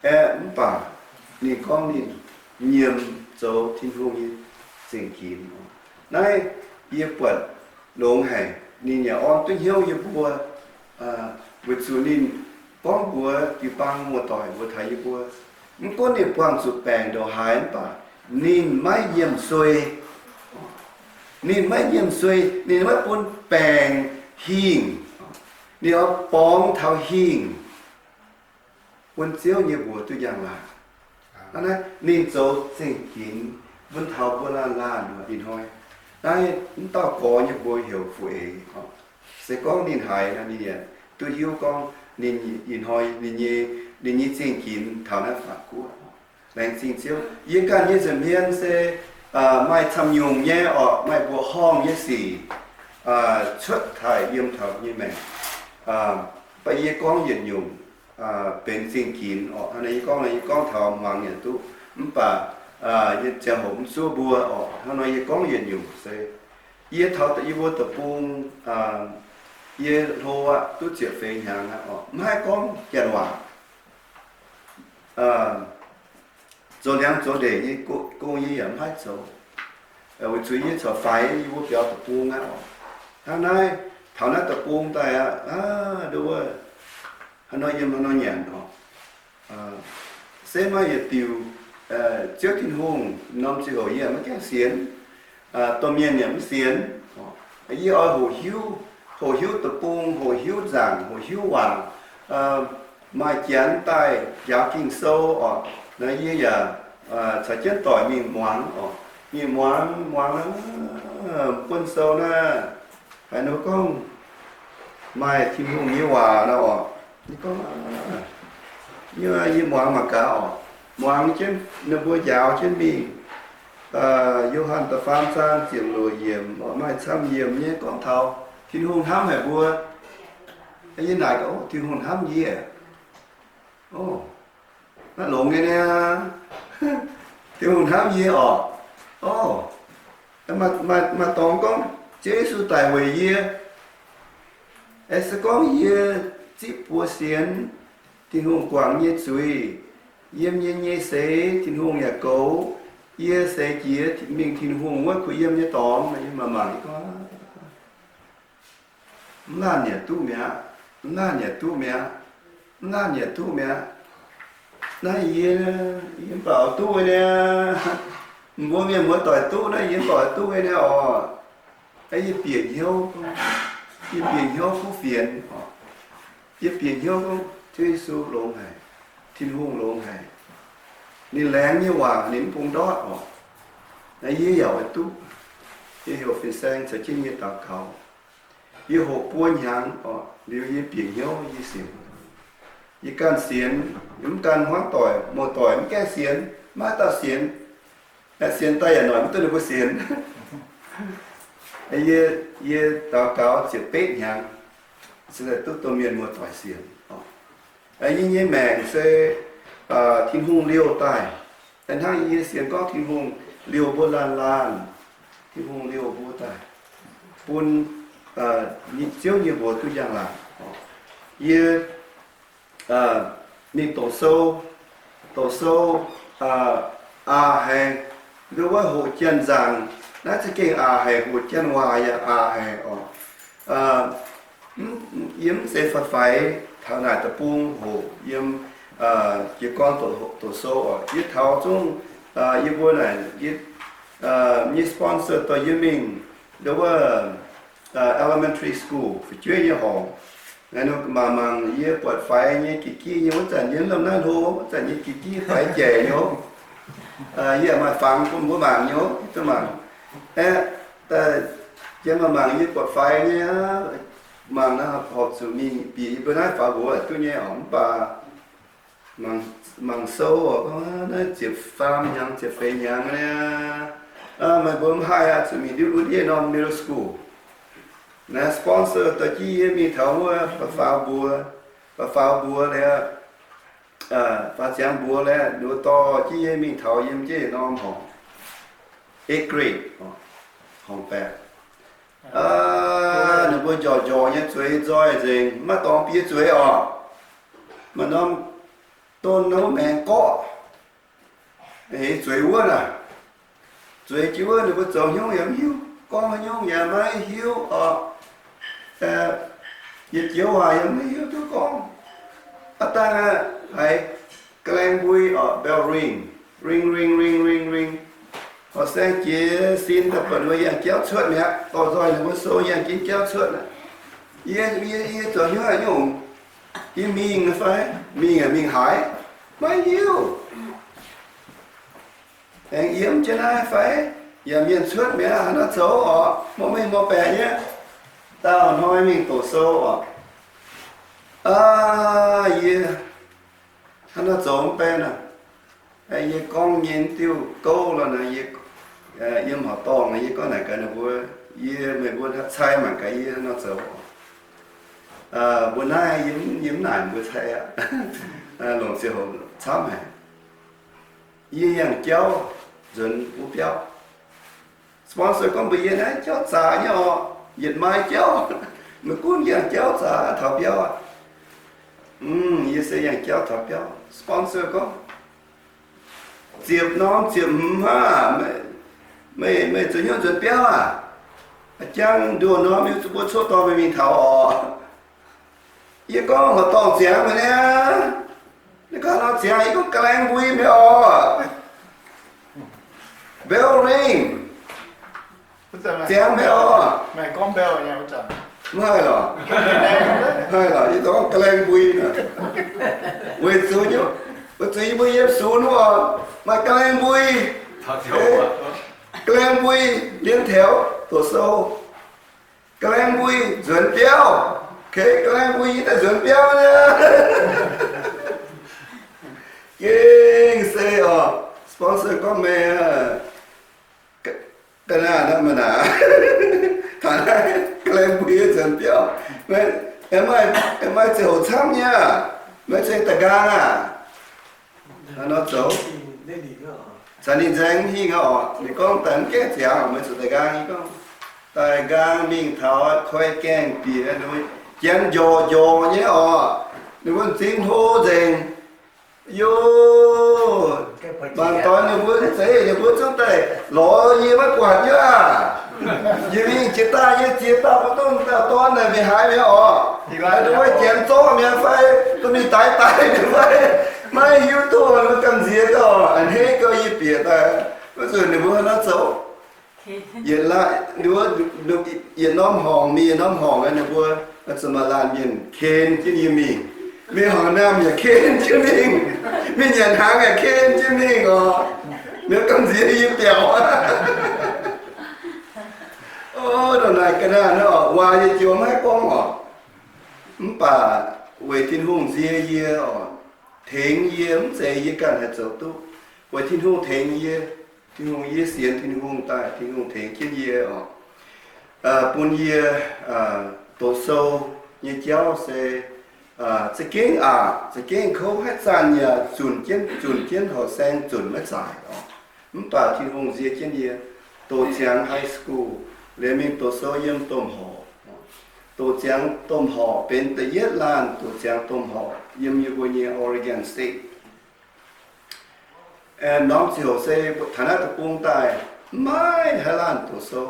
aeqv, mv baac ninh gorngv ninh nyiemc zoux Tin-Hungh nyei zingh ginx. Naaiv yie buatc longx haic. Ninh yaac orn duqv hnyouv yie mbuo, weic zuqc ninh gorngv mbuox jiu-baang muoz-doic mbuo taux yie mbuo, mv gunv ninh buangh zuqc baengc ndongc haaix mv baac ninh maiv nyiemc suei. Ninh maiv nyiemc suei, ninh maiv bun baengc hingh. Ninh oix borngz taux hingh bun Ziouv nyei mbuox duqv njang-laangc. Hnangv naaiv ninh zoux zingh ginx bun taux mbuo laanh laanh ih hnoi. Naaiv mv dauh gorx nyei mbuo heuc Fu Eix. Se gorngv ninh haiz nor, ninh yaac duqv hiuv gorngv ninh ih hnoi ninh nyei, ninh nyei zingh ginx taux naaiv法国. Laengz zingh Ziouv. Yie ganh nyei nza'hmien se maaih camv nyungc nyei orqc, maaih mbuoqc horngh nyei sic cuotv taaih yiem taux nyei maengc. Mv baac yie gorngv yietc nyungc benx zingh ginx orqc. Hnangv naaiv yie gorngv, yie gorngv taux muangx yaac duqv, mv baac yie ziangh hoc mv zuov mbuo orqc. Hnangv nor yie gorngv yietc nyungc se yie taux yie mbuo deic-bung, yie hlo aqv, duqv ziepc feix hnyangx aqv orqc, mv haih gorngv janx waac. Zoux liangx zoux ndeic nyei gong yie yaac mv haih zoux, weic zuqc yie corc faix yie mbuo biaux deic-bung aqv orqc. Hnangv naaiv, taux naaiv deic-bung daaih aqv, nduov wuov, haaix nor yiem haaix nor nyanc orqc. Se maaih yietc diuc, Ziouv Tin-Hungh norm ziangh hoc yie yaac maiv gaengh sienx, domh mienh yaac mv sienx. Yie oix hoqc hiuv, hoqc hiuv deic-bung, hoqc hiuv nzaangc, hoqc hiuv waac, maaih janx daaih njaaux Ging-Sou orqc. Naaiv yie yaac caux jienv doic mingh muangx orqc. Mingh muangx, muangx buonv sou naaiv, haaix nor gorngv maaih Tin-Hungh nyei waac nor orqc. Yie gorngv, yie, yie muangx mangc gaax orqc. Muangx jienv ninh mbuo njaaux jienv mingh, Yo^han da'faam zaang ziepc luoqc yiemc, maaih camv yiemc nyei gorngv taux Tin-Hungh hnamv haic mbuo. Yie naaic, Tin-Hungh hnamv yie? Naaiv longx nyei niaa. Tin-Hungh hnamv yie orqc. Maaih dorngx gorngv Ziouv Yesu daic weic yie. Se gorngv yie zipv buoz sienx Tin-Hungh guangc nyei zuiz, yiem yie nyei seix Tin-Hungh yaac goux, yie seix jiex mingh Tin-Hungh wuov kuh yiem nyei dorngx. Maaih mangc gorngv, mv laanh yaac duqv mi'aqv, mv laanh yaac duqv mi'aqv, mv laanh yaac duqv mi'aqv. Naaiv yie, yie mv baac duqv nyei. Mbuo mienh muoz-doic duqv naaiv yie mv baac duqv nyei orqc. Yie bieqc hnyouv, yie bieqc hnyouv kuv fienx. Yie bieqc hnyouv gorngv Ziouv Yesu longx haic, Tin-Hungh longx haic. Ninh laengz nyei waac ninh mv bung ndortv orqc. Naaiv yie yaac oix duqv. Yie heuc fin-saeng caux jienv yie daux gaux. Yie hoqc buo hnyangx orqc, liuz yie bieqc hnyouv yie sienx. Yie ganh sienx, yie mv gan hmuangv doic, muoz-doic mv gaengh sienx, maiv dauh sienx. Sienx daaih yaac noic mv duqv ninh mbuo sienx. Yie, yie daux gaux ziepc betv hnyangx, se duqv domh mienh muoz-doic sienx. Yie nyei maengc se Tin-Hungh liouh daaih. Hnangv yie sienx gorngv Tin-Hungh liouh mbuo laanh laanh, Tin-Hungh liouh mbuo daaih bun Ziouv nyei mbuox duqv njang-laangc. Yie mingh doqc sou, doqc sou aac haic, nduov wuov hoqc janx-nzaangc naaiv za'gengh aac haic, hoqc janx waac yaac aac haic orqc. Yie mv zeiz faix-faix taux naaic deic-bung hoqc, yiem jiez gorn doqc sou oc. Yie taux zungv yie mbuo naaic yie nyei sponsor dorh yie mingh nduov wuov elementary school fu'jueiv nyei horngc. Naaiv nor mangc mangc yie buatc faix nyei ga'giev nyei wuov zanc yie lamh naaiv hlo wuov zanc nyei ga'giev faix jaic nyei oc. Yie maaih fangx bun mbuo mangc nyei, duqv mangc. Aeqv, jiex maaih mangc yie buatc faix nyei, mangc naaiv horpc zuqc mingh bieqc yie mbuo naaiv faaux mbuox duqv nyei oc. Mv baac mangc sou oc, gorngv naaiv ziepc faam hnyangx ziepc feix hnyangx niaa, meih mbuo mv haih aqv, zuqc mingh ndutv wuov ndiev norm middle school. Naaiv sponsor dorh jienv yie mingh taux wuov faaux mbuox, faaux mbuox liuz, faaux ziangx mbuox liuz, ninh mbuo dorh jienv yie mingh taux yiem jienv norm horngc, eighth grade, horngc baeqc. Ninh mbuo njorc njorc nyei zueiz nzoih nzengc, maiv dorngx bie zueiz oc. Maaih norm don wuov maengx gorqv, heix zueiz wuov naaic. Zueiz jienv wuov ninh mbuo zoux haaix nyungc yaac mv hiuv, gorngv haaix nyungc yaac maiv hiuv oc. Yietc joux waac yaac maiv hiuv duqv gorngv. Aav dangh haiz ga'lengh mbui oc, bell ring, ring ring ring ring ring. Horqc saeng jiez sin daaih buatc ninh mbuo yangh jauv cuotv mi'aqv, dorh nzoih ninh mbuo sou yangh jienv jauv cuotv aqv. Yie, yie, yie zoux haaix nyungc, yie mingh fai mingh, mingh haaix, maiv hiuv. Aengx yiem jienv naaiv fai, yaac mienh cuotv mi'aqv, haaix nor zoux oc, maiv mengh maiv baeqc nyei. Dauh hnoi mingh doqc sou oc. Aa, yie hnangv naaiv zoux mv bei naaic, yie gorngv nyei diuh gouv lorqc naaic, yie, yiem horqc dorngh naaic, yie gorngv naaic gaax ninh mbuo, yie, meih mbuo cai mangc gaax yie hnangv naaiv zoux. Mbuo naaiv yie mv naaic mbuo cai aqv, longc ziangh hoc camv haic. Yie yangh jauv nzuonx wuov biauv. Sponsor gorngv mbuox yie, naaiv jauv zaqc nyei oc, yietc maaih jauv. Meih gunv yangh jauv zaqc taux biauv aqv. Yie se yangh jauv taux biauv. Sponsor gorngv, ziepc norm ziepc hmz hnangv, meih, meih zoux hnyouv nzuonx biauv aac? Jangv nduoh norm yie mbuo cuotv dorh meih mingh taux oc. Yie gorngv, horqc dorngh ziangx meih niaa. Ninh gorngv, nor ziangx? Yie gorngv, ga'lengh mbui meih oc. Bell ring. Ziangx meih oc. Mv haih lorqc. Mv haih lorqc, yie gorngv ga'lengh mbui. Weic zuqc, weic zuqc yie mbuo yiem sux wuov, maaih ga'lengh mbui. Ga'lengh mbui, เรียนแถว doqc sou. Ga'lengh mbui nzuonx biauv. Kei ga'lengh mbui yie daaih nzuonx biauv nyei. Gengh se oc, sponsor gorngv meih ga'naaiv naaiv maaih naaic, taux naaiv ga'lengh mbui nzuonx biauv. Maaih, maaih ziangh hoc camv nyei aac, maaih zingh da'nqaang aac. Hnangv nor zoux. Caux ninh nzaeng mv hingh aqv oc. Ninh gorngv daaih mv gaengh ziangx, meih zuqc daaih nqaang. Yie gorngv, daaih nqaang mingh taux koi gaengh bieqc, janx njorc njorc nyei oc. Ninh mbuo m'zing hlo nzengc. Yoh, mangc doix ninh mbuo zeiv, ninh mbuo zungv daaih lorz yie maiv guatc nyei aac. Yie mingh jiex daaih, yie jiex daaih mv dungx dauh dorn naaic mingh haaix mi'aqv oc. Ninh mbuo janx zorqv mi'aqv fai, duqv mingh daix daaih mi'aqv fai, maiv hiuv duqv. Gamh nziex gauh, a'hneiv gauh yie bieqc daaih, wuov zanc ninh mbuo hnangv naaiv zoux. Yietc norm horngc mingh yietc norm horngc, ninh mbuo zuqc maaih laanh mienh ken jienv yie mingh. Mingh horngc naamh yaac ken jienv mingh, mingh nyanc hnaangx yaac ken jienv mingh oc. Ninh gamh nziex yie biaux. O, ndongc naaic ga'naaiv nor, waac yie jomc maiv gorngv oc. Mv baac weic Tin-Hungh nzie yie oc, tengx yie, mv zeiz yie ganh haih zoux duqv. Weic Tin-Hungh tengx yie, Tin-Hungh, yie sienx Tin-Hungh daaih, Tin-Hungh tengx jienv yie oc. Bun yie doqc sou nyei jauv se za'gengh aqc, za'gengh kouv, haaix zanc yaac zunc jienv, zunc jienv horqc saeng zunc maiv zaaic oc. Mv baac Tin-Hungh nzie jienv yie doqc ziangx high school, liemh mingh doqc sou yiem domh horqc. Doqc ziangx domh horqc, benx da'yietv laanh doqc ziangx domh horqc yiem yie mbuo nyei Oregon State. Norm ziouc se taux naaiv deic-bung daaih, maiv maaih haaix laanh doqc sou.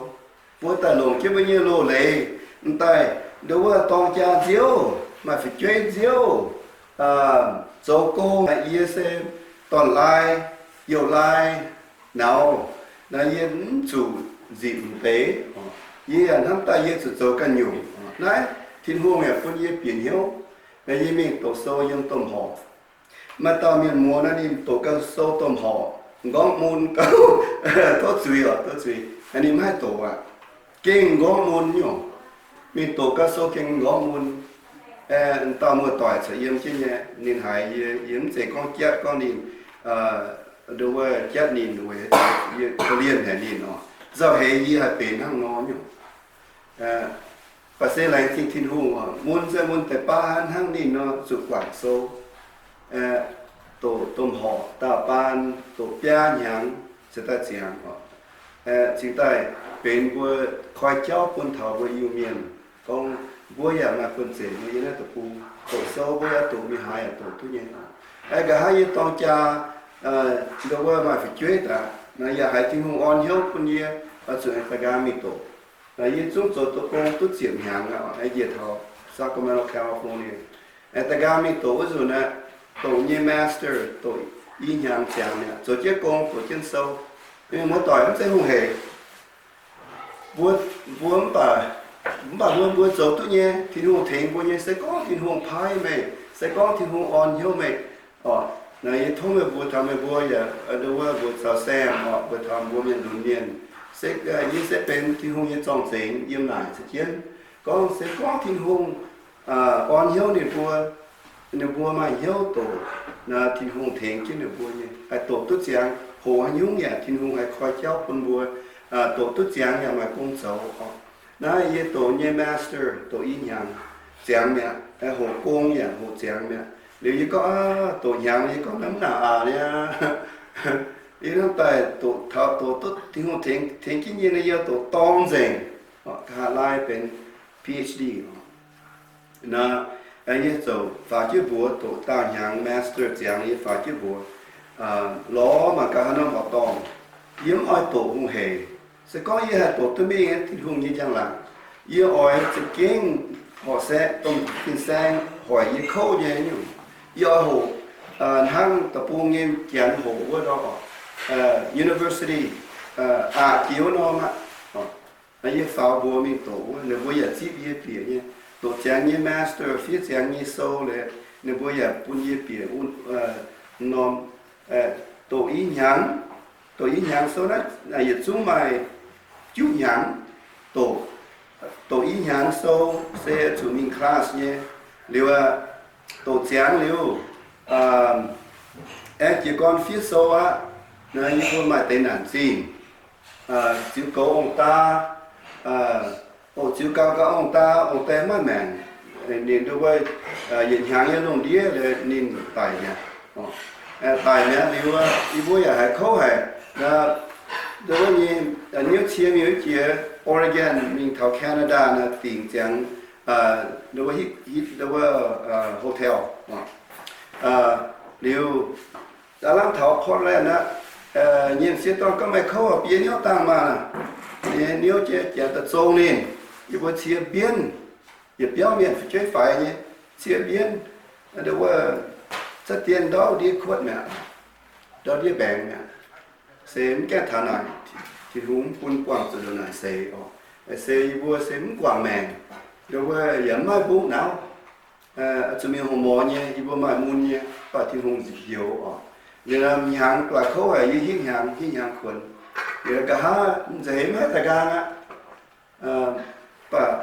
Mbuo daaih longc jienv mbuo nyei loz-leiz, m'daaih nduov wuov dorng jaa nziouv, maaih fu'jueiv nziouv, zoux gong. Yie se dorn-laai, youh laai, nauz, naaiv yie mv zuqc nzipc m'deix. Yie yaac hnamv daaih yie zuqc zoux ganh nyungc. Naaiv Tin-Hungh yaac bun yie bieqc hnyouv, yie mingh doqc sou yiem domh horqc. Maaih dauh mienh muoz naaiv ninh doqc ganh sou domh horqc. m'nqorngv mun gauh tov zuiz oc, tov zuiz. Ninh maiv haih doqc aqv. Gengh m'nqorngv mun nyungc. Mingh doqc gauh sou gengh m'nqorngv mun. Dauh muoz-doic caux yiem jienv nyei, ninh haiz yie, yie mv zeiz gorngv jatv gorngv ninh, nduov wuov jatv ninh weic korv-lienh haic ninh oc. Nzauh heix yie haih benx hnangv nor nyungc. Baac se laengz zingh Tin-Hungh oc, mun se mun deix baan hnangv ninh nor zuqc guangc sou, doqc domh horqc daauh baan, doqc biaa hnyangx cingx daaih ziangx oc. Cingx daaih benx mbuo koi jauv bun taux mbuo Iu-Mienh, gorngv mbuo yaac maaih buonv-zeic nyei yiem naaiv deic-bung doqc sou, mbuo yaac doqc, mingh haaix yaac doqc duqv nyei. Nqa'haav yie dorng jaa, nduov wuov maaih fu'jueiv daaih, naaiv yaac haiz Tin-Hungh orn hnyouv bun yie, oix zuqc aengx da'nqaang mingh doqc. Naaiv yie zungv zoux doqc gong duqv ziepc hnyangx aqv, njiec taux Sacramento, California. Aengx da'nqaang mingh doqc wuov nzunc aeqv, doqc nyei master, doqc i hnyangx ziangx mi'aqv, zoux jienv gong, doqc jienv sou. Mienh muoz-doic, mv zeiz hungh heic. Mbuo, mbuo mv baac, mv baac mbuo, mbuo zoux duqv nyei. Tin-Hungh tengx mbuo nyei. Se gorngv Tin-Hungh paaiv meih, se gorngv Tin-Hungh orn hnyouv meih, oc, naaiv yie tov meih mbuo taux, meih mbuo yaac, nduov wuov mbuo caux saeng oc, mbuo taux mbuo mienh lunx mienh, se, yie se benx Tin-Hungh nyei zorng-zengx yiem naaic za'jienv. Gorngv se gorngv Tin-Hungh orn hnyouv ninh mbuo, ninh mbuo maaih hnyouv doqc, naaiv Tin-Hungh tengx jienv ninh mbuo nyei, haih doqc duqv ziangx. Hoqc haaix nyungc yaac Tin-Hungh haih koi jauv bun mbuo, doqc duqv ziangx yaac maaih gong zoux oc. Naaiv yie doqc nyei master doqc i hnyangx ziangx mi'aqv, hoqc gong yaac hoqc ziangx mi'aqv. Liuz yie gorngv, aa, doqc hnyangx, yie gorngv, naaiv mv nangc aqc niaa. Yie hnamv daaih doqc taux, doqc duqv Tin-Hungh tengx, tengx jienv yie, naaiv yie doqc dorng nzengc, nqa'haav laai benx Ph.D. Naaiv, yie zoux faaux jienv mbuox, doqc daauh hnyangx master ziangx, yie faaux jienv mbuox, lorz mangc gaax haaix norm horqc dorngh. Yie mv oix doqc hungh heic. Se gorngv yie haih doqc duqv mingh Tin-Hungh nyei njang-laangc, yie oix za'gengh horqc saeng, domh fin-saeng hoic yie kouv nyei nyungc. Yie oix hoqc hnangv deic-bung nyei janx hoqc wuov nor, university, aqc jiex wuov norm aqv. Yie faaux mbuox mingh doqc wuov, ninh mbuo yaac zipv yie bieqc nyei. Doqc ziangx nyei master, fiev ziangx nyei sou liuz, ninh mbuo yaac bun yie bieqc wuov norm, doqc i hnyangx, doqc i hnyangx sou naaiv yietc zungv maaih juqv hnyangx doqc. Doqc i hnyangx sou se zuqc mingh class nyei. Liuz aqv, doqc ziangx liuz, aengx jiez gorn fiev sou aqv. Naaiv yie mbuo maaih deix naanc zingh, ziux goux ong-daa, oc, ziux gau gau ong-daa, ong-daa maiv maengc. Ninh nduov wuov yietc hnyangx nyei lungh ndiev ninh daic mi'aqv. Daic mi'aqv liuz, yie mbuo yaac haiz kouv haic. Nduov wuov nyei hnyouv cie mingh wuov jiex Oregon mingh taux Canada naaiv dingc ziangx nduov wuov, nduov wuov hotel. Liuz, aav lamh taux Portland aqv, nyei m'sieqv dorn gorngv, meih kouv bieqc hnyouv dangh maah. Nyei hnyouv jiex jiex daaih zong ninh. Yie mbuo cie mbienv, yietc biauv mienh fu'jueiv faix nyei, cie mbienv, nduov wuov, za'dien ndau ndiev kuotv mi'aqv, ndau ndiev mbaengx mi'aqv. Se mv gaengh taux naaic, Tin-Hungh mv bun buangh zuqc ndongc naaic seix oc. Se yie mbuo se mv guangc maengc, nduov wuov yaac mv maaih mbungv nauv. Zuqc mingh hungh morz nyei, yie mbuo maaih mun nyei, baac Tin-Hungh nzipc hioux oc. Liuz hnyangx ga'laaix kouv haic, yie hitv hnyangx, hitv hnyangx kuonx. Liuz nqa'haav nzeiz maiv daaih nqaang aqv. Baac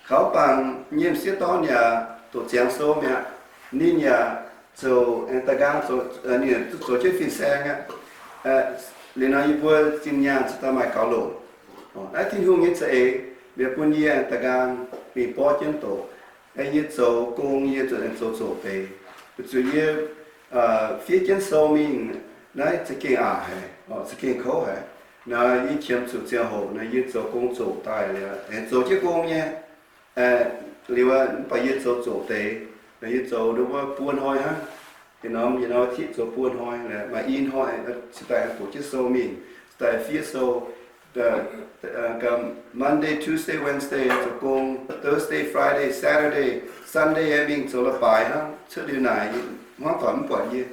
kaux bangc nyei m'sieqv dorn yaac doqc ziangx sou mi'aqv. Ninh yaac zoux aengx daaih nqaang, ninh duqv zoux jienv fin-saeng aqv. Liuz nor yie mbuo zinh nyaanh cingx daaih maaih gaux longc. Naaiv Tin-Hungh nyei za'eix, liuz bun yie aengx daaih nqaang mingh borqv jienv doqc. Yie zoux gong yie zuqc aengx zoux zoqc deix. Weic zuqc yie fiev jienv sou mingh naaiv za'gengh aqc haic, za'gengh kouv haic. Naaiv yie qiemx zuqc ziangh hoc naaiv yie zoux gong zoqc daaih liuz, aengx zoux jienv gong nyei. Liuz mv baac yie zoux zoqc deix, naaiv yie zoux nduov wuov buo hnoi hnangv. Yietc norm yietc norm tiqv zoux buo hnoi, maaih i hnoi cingx daaih doqc jienv sou mingh, cingx daaih fiev sou. Monday, Tuesday, Wednesday zoux gong, Thursday, Friday, Saturday, Sunday mingh zoux leiz-baaix hnangv. Cuotv liuz naaic, hmuangv doic mv buatc yie.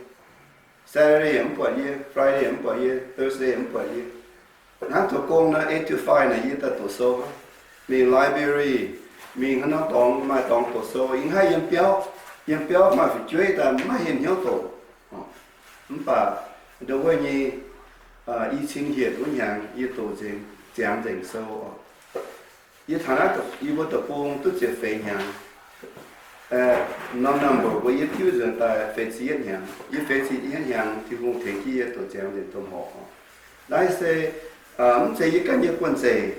Saturday yaac mv buatc yie, Friday yaac mv buatc yie, Thursday yaac mv buatc yie. Hnangv zoux gong naaiv, eight to five naaic yie daaih doqc sou hnangv. Mingh library, mingh haaix norm dorngx maaih dorngx doqc sou. Ih hnoi yiem biauv, yiem biauv maaih fu'jueiv daaih maiv henh hnyouv doqc. Mv baac nduov wuov nyei i cin hietc wuov hnyangx yie doqc nzengc, ziangx nzengc sou oc. Yie taux naaiv yie mbuo deic-bung duqv ziepc feix hnyangx. Norm number mbuo yie tiuv nzuonx daaih feix ziepc yietv hnyangx. Yie feix ziepc yietv hnyangx Tin-Hungh tengx jienv yie doqc ziangx nzengc domh horqc. Naaiv se mv zeiz yie ganh nyei buonv-zeic.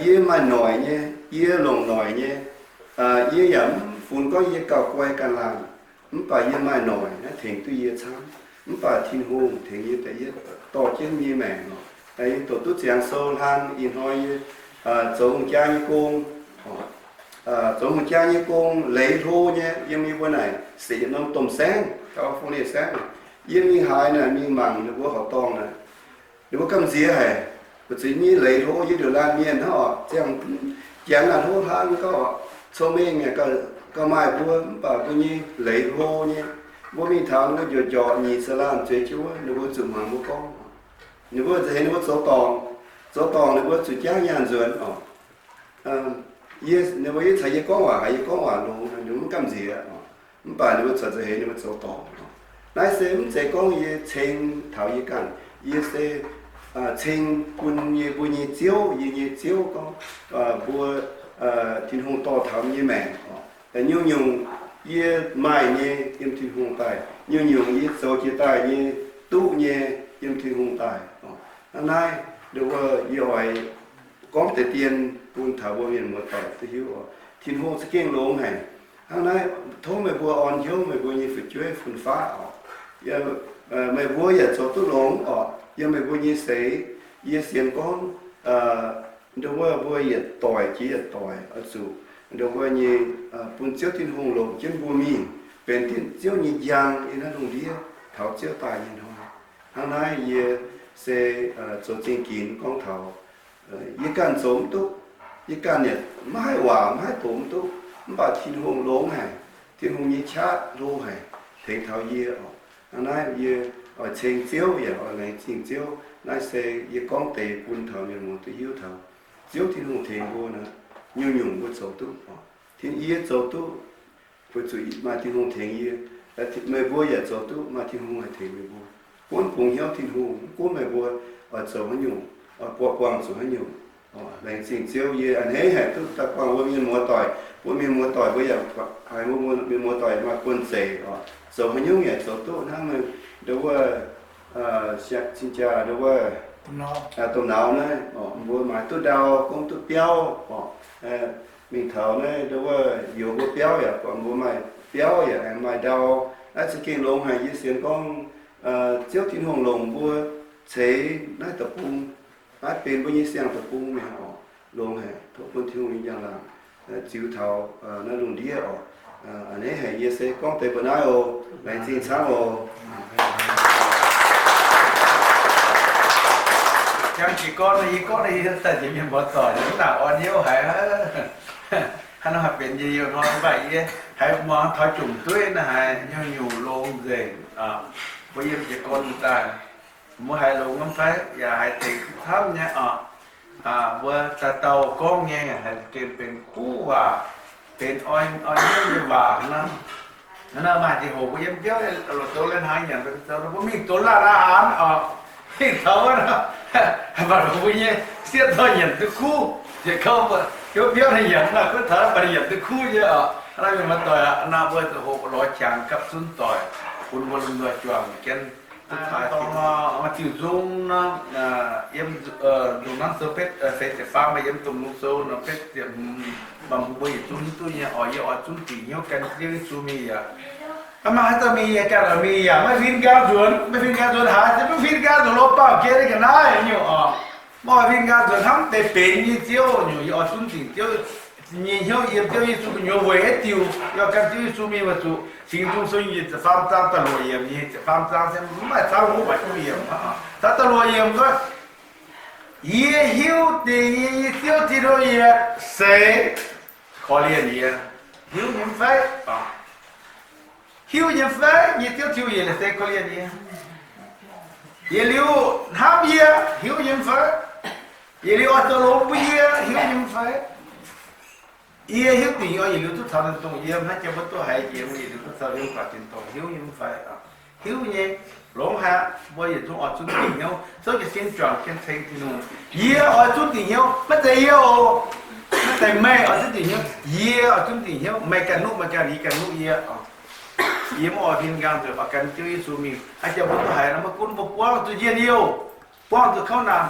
Yie maaih noic nyei, yie longc noic nyei. Yie yaac mv funx gorngv yie gauh guai ganh laangh, mv baac yie maaih noic naaiv tengx duqv yie camv. Mv baac Tin-Hungh tengx yie da'yietv dorh jienv yie nyei maengc oc. Yie doqc duqv ziangx sou hlang ih hnoi yie zoux hungh jaa nyei gong, zoux hungh jaa nyei gong leiz hlo nyei. Yiem yie mbuo naaic se yietc norm domh saengv, California saengv. Yie mingh haaix naaic mingh mangc ninh mbuo horqc dorngh naaic, ninh mbuo gamh nziex haic. Mbuo zuqc nyei leiz hlo, yie ndiuc laanh mienh hnangv oc, ziangh jangx naaic hlo hnangv gauh, cong-mengh gauh maaih mbuo, mv baac mbuo nyei leiz hlo nyei. Mbuo mingh taux ninh mbuo njorc njorc nyic ziepc laanh zueiz jienv wuov, ninh mbuo zuqc muangx mbuo gorngv. Ninh mbuo zuqc heix ninh mbuo zoux dorngc, zoux dorngc ninh mbuo zuqc jangv nyaanh nzuonx oc. Yie, ninh mbuo yie caux yie gorngv waac, haiz yie gorngv waac longx, ninh mbuo mv gamh nziex oc. Mv baac ninh mbuo corc zuqc heix ninh mbuo zoux dorngc. Naaiv se mv zeiz gorngv yie ceng taux yie ganh. Yie se ceng bun yie mbuo nyei Ziouv, yie nyei Ziouv gorngv, mbuo, Tin-Hungh dorh taux yie nyei maengc oc. Nyungc-nyungc yie maaih nyei yiem Tin-Hungh daaih. Nyungc-nyungc yie zoux jiex daaih nyei, duqv nyei, yiem Tin-Hungh daaih. Hnangv naaiv, nduov, yie oix gorngv deix dien bun taux mbuo mienh muoz-doic duqv hiuv oc. Tin-Hungh za'gengh longx haic. Hnangv naaiv, tov meih mbuo orn hnyouv meih mbuo nyei fu'jueiv fun-faqv oc. Meih mbuo yaac zoux duqv longx oc. Yiem meih mbuo nyei seix, yie sienx gorngv, nduov, mbuo yietc doic jiex yietc doic oix zuqc, nduov, mbuo nyei, bun Ziouv Tin-Hungh longc jienv mbuo mingh benx Tin-Ziouv nyei njang yiem naaiv lungh ndiev taux Ziouv daaih nyei hnoi. Hnangv naaiv yie se zoux zingh ginx gorngv taux yie ganh zoux mv duqv. Yie ganh yaac maiv haih waac, maiv haih doqc mv duqv. Mv baac Tin-Hungh longx haic. Tin-Hungh nyei qaqv hlo haic, tengx taux yie oc. Hnangv naaiv yie oix ceng Ziouv yaac oix laengz zingh Ziouv. Naaiv se yie gorngv deix bun taux mienh muoz duqv hiuv taux Ziouv Tin-Hungh tengx mbuo naaic, nyungc-nyungc mbuo zoux duqv oc. Tin, yie zoux duqv, weic zuqc maaih Tin-Hungh tengx yie. Meih mbuo yaac zoux duqv, maaih Tin-Hungh haih tengx meih mbuo. Gunv bungx hnyouv Tin-Hungh, mv gunv meih mbuo oix zoux haaix nyungc, oix buangh zuqc haaix nyungc. Laengz zingh Ziouv, yie a'hneiv haic duqv daaih buangh mbuo mienh muoz-doic. Mbuo mienh muoz-doic mbuo yaac haiz mbuo mienh muoz-doic maaih buonv-zeic oc, zoux haaix nyungc yaac zoux duqv hnangv nduov wuov, cing jaa nduov wuov, domh nauz naaiv, mbuo maaiz duqv ndau, gorngv duqv biauv oc. Mingh taux naaiv nduov wuov youz mbuo biauv yaac buatc mbuo maaih biauv yaac aengx maaih ndau. Naaiv za'gengh longx haic. Yie sienx gorngv Ziouv Tin-Hungh longc mbuo ceix naaiv deic-bung, naaiv benx mbuo nyei siang-deic-bung mi'aqv oc. Longx haic, tov bun Tin-Hungh nyei njang-laangc ziux taux naaiv lungh ndiev oc. A'hneiv haic, yie se gorngv deix mbuo naaiv oc. Laengz zingh camv oc. Jangx jiez gorn yie gorngv daaih, yie daaih njiec mienh muoz-doic mv nangc orn hnyouv haic. Hnangv nor haih benx yie youz hnoi mv baac yie haiz muangx taux jomc dueiv naaiv haiz nyungc-nyungc longx nzengc. Mbuo yiem jiez gorn daaih, mbuo haiz longx mv fai yaac haiz tengx camv nyei oc. Mbuo dauh dauh gorngv nyei haiz gengh benx kuv waac, benx orn hnyouv nyei waac hnangv. Hnangv naaiv maaih ziangh hoc mbuo yiem biauv loz-douz lai-hnaangx nyanc, mbuo mingh douz laanh aqv oc, mingh taux wuov, mbuo nyei sieqv dorh nyanc duqv kuv, ziouc kouv mbuo, biauv biauv ninh nyanc, mv baac kuv taux mv baac ninh nyanc duqv kuv nyei oc. Hnangv naaiv mienh muoz-doic aqv, naaiv mbuo ziangh hoc lorz qangx gapv zunv doic bun mbuo lomh nzoih juangc jienv. Maaih diuc nzung nor, yiem nzung nanv sou betv feix ziepc faam, maaih yiem domh lungh sou nor betv ziepc hmz, mbuo yietc zungv hiuv duqv nyei oc. Yie oix zunv dingc hnyouv gan Ziouv Yesu mingh yaac. Maiv maaih haaix dauh mingh yaac ganh oix mingh yaac maiv huin nqaang nzuonx, maiv huin nqaang nzuonx haaix, maiv huin nqaang nzuonx lorz baamh gen ga'naaiv nyungc oc. Maiv oix huin nqaang nzuonx hnamv deix benx nyei Ziouv nyungc. Yie oix zunv dingc Ziouv nyei hnyouv yiem Ziouv Yesu gu'nyuoz weic haaix diuc yie oix gan Ziouv Yesu mingh weic zuqc Singx Nzung Sou nyic ziepc faam zaang da'luoqc yiemc, nyic ziepc faam zaang se maiv maaih camv wuov, maiv maaih duqv yiemc. Zaang da'luoqc yiemc gorngv, yie hiuv dingc yie nyei Ziouv Tin-Hungh yietc seix korv-lienh yie. Hiuv nyei mv fai? Hiuv nyei mv fai? Yie Ziouv Tin-Hungh yietc seix korv-lienh yie. Yietc liuz hnamv yie, hiuv nyei mv fai? Yietc liuz oix zoux longx bun yie, hiuv nyei mv fai? Yie hiuv dingc yie oix yietc liuz duqv caux ninh dongh yiem, hnangv jien mbuo duqv haiz jiex, yietc liuz duqv caux yiem, baac tin-dorngh hiuv nyei mv fai? Hiuv nyei. Longx haic aqv. Mbuo yietc zungv oix zunv dingc hnyouv, zouv jiez sin juangc jienv ceng Tin-Hungh. Yie oix zunv dingc hnyouv, maiv zeiz yie oc. Maiv zeiz meih oix zunv dingc hnyouv, yie oix zunv dingc hnyouv. Meih ganh nuqv meih ganh, yie ganh nuqv yie. Yie mv oix huin nqaang nzueic, oix gan Ziouv Yesu mingh. Haaix jaax mbuo duqv haiz nor, maiv gunv mbuo buangv zuqc njien-youh, buangv zuqc kouv naanc,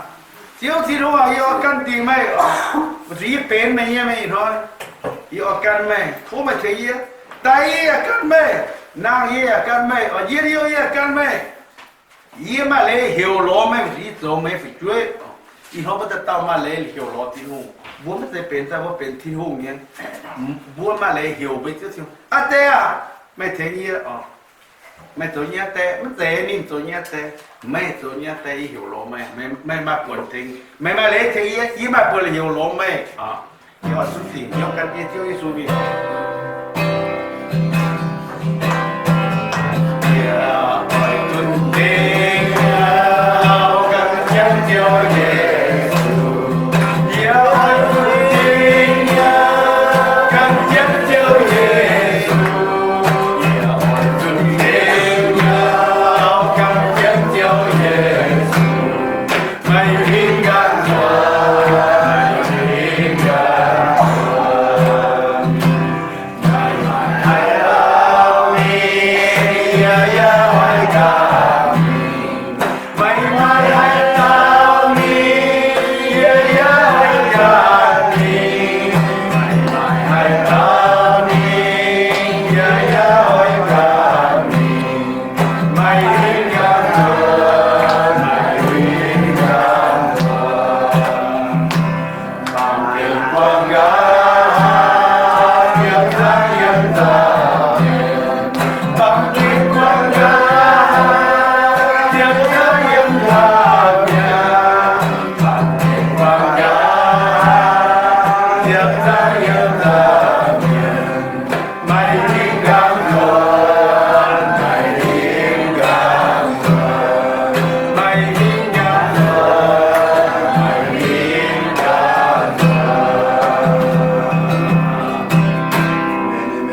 Ziouv Tin-Hungh aac, yie oix gan dingc meih. Weic zuqc yie benx meih nyei, meih ih hnoi, yie oix gan meih. Tov meih tengx yie. Daic yie yaac gan meih. Nangh yie yaac gan meih. Oix njien-youh yie yaac gan meih. Yie maaih leiz heuc lorz meih, weic zuqc yie zoux meih fu'jueiv. Ih hnoi mbuo dauh dauh maaih leiz heuc lorz Tin-Hungh. Mbuo maiv zeiz benx daaih, mbuo benx Tin-Hungh nyei. Mbuo maaih leiz heuc mbuo Ziouv Tin-Hungh, Aa Die aah! Meih tengx yie oc. Meih zoux yie nyei die, maiv zeiz ninh zoux yie nyei die. Meih zoux yie nyei die, yie heuc lorz meih. Meih maaih buonc tengx, meih maaih leiz tengx yie, yie maaih buonc heuc lorz meih. Yie oix zunv dingc hnyouv gan jienv Ziouv Yesu mingh.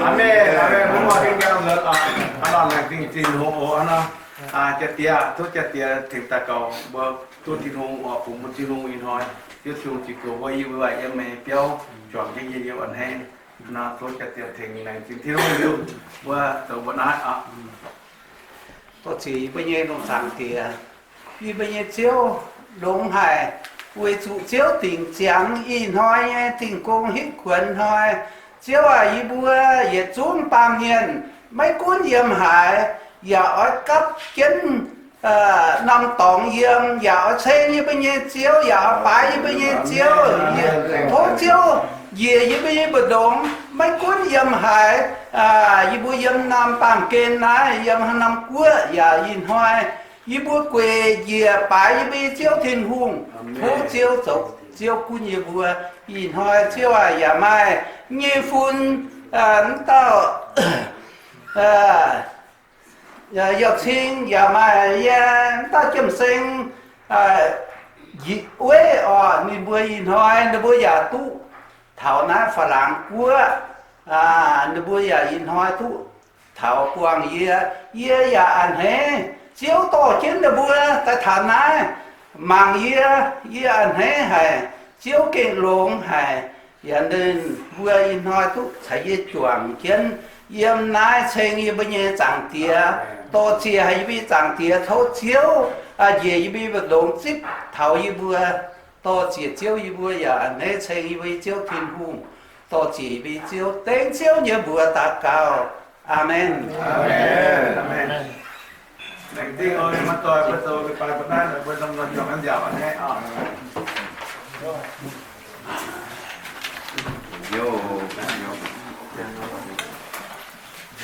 Aamen, aamen. Mbuo mangc gaax nzuonx, hnangv nor laengz zingh Tin-Hungh oc. Hnangv nor, jaa-diex, tov jaa-diex tengx daux gaux mbuo, tov Tin-Hungh oix bungx mbuo Tin-Hungh ih hnoi. Ziouv Tin-Hungh ziux goux mbuo, yie mbuo yiem meih nyei biauv juangc jienv njien-youh a'hneiv. Hnangv nor tov jaa-diex tengx laengz zingh Tin-Hungh liuz, mbuo zoux mbuo naaiv oc. Dor-ziec yie mbuo nyei Lungh Zaangc Diex, yie mbuo nyei Ziouv, longx haic, weic zuqc Ziouv dingc ziangx ih hnoi nyei Zingh Gong hitv kuonx hnoi. Ziouv aac, yie mbuo yietc zungv baamh mienh, maiv gunv yiem haaix, yaac oix gapv jienv norm dorngx yiem, yaac oix ceng yie mbuo nyei Ziouv, yaac oix baaix yie mbuo nyei Ziouv. Tov Ziouv njiec yie mbuo nyei mbu'ndongx, maiv gunv yiem haaix, yie mbuo yiem norm baamh gen naaiv, yiem haaix norm guoqv yaac ih hnoi, yie mbuo gueic njiec baaix yie mbuo nyei Ziouv Tin-Hungh. Tov Ziouv zoux Ziouv gunv yie mbuo. Ih hnoi Ziouv aac, yaac maaih nyei fun, m'dauh Yauh Cing yaac maaih yie m'dauh Jiem Seng, Njiec Weiv oc. Ninh mbuo ih hnoi ninh mbuo yaac duqv taux naaiv Faa-laangx guoqv. Ninh mbuo yaac ih hnoi duqv taux buangh yie. Yie yaac a'hneiv Ziouv dorh jienv ninh mbuo daaih taux naaiv mangc yie. Yie a'hneiv haic. Ziouv gengh longx haic. Yaac ninh mbuo ih hnoi duqv caux yie juangc jienv yiem naaiv ceng yie mbuo nyei Zaangc Diex. Dor-ziec haic yie mbuo nyei Zaangc Diex, tov Ziouv njiec yie mbuo nyei mbu'ndongx zipv taux yie mbuo. Dor-ziec Ziouv, yie mbuo yaac a'hneiv ceng yie mbuo nyei Ziouv Tin-Hungh. Dor-ziec yie mbuo nyei Ziouv, dengv Ziouv nyei mbuox daux gaux. Aamen.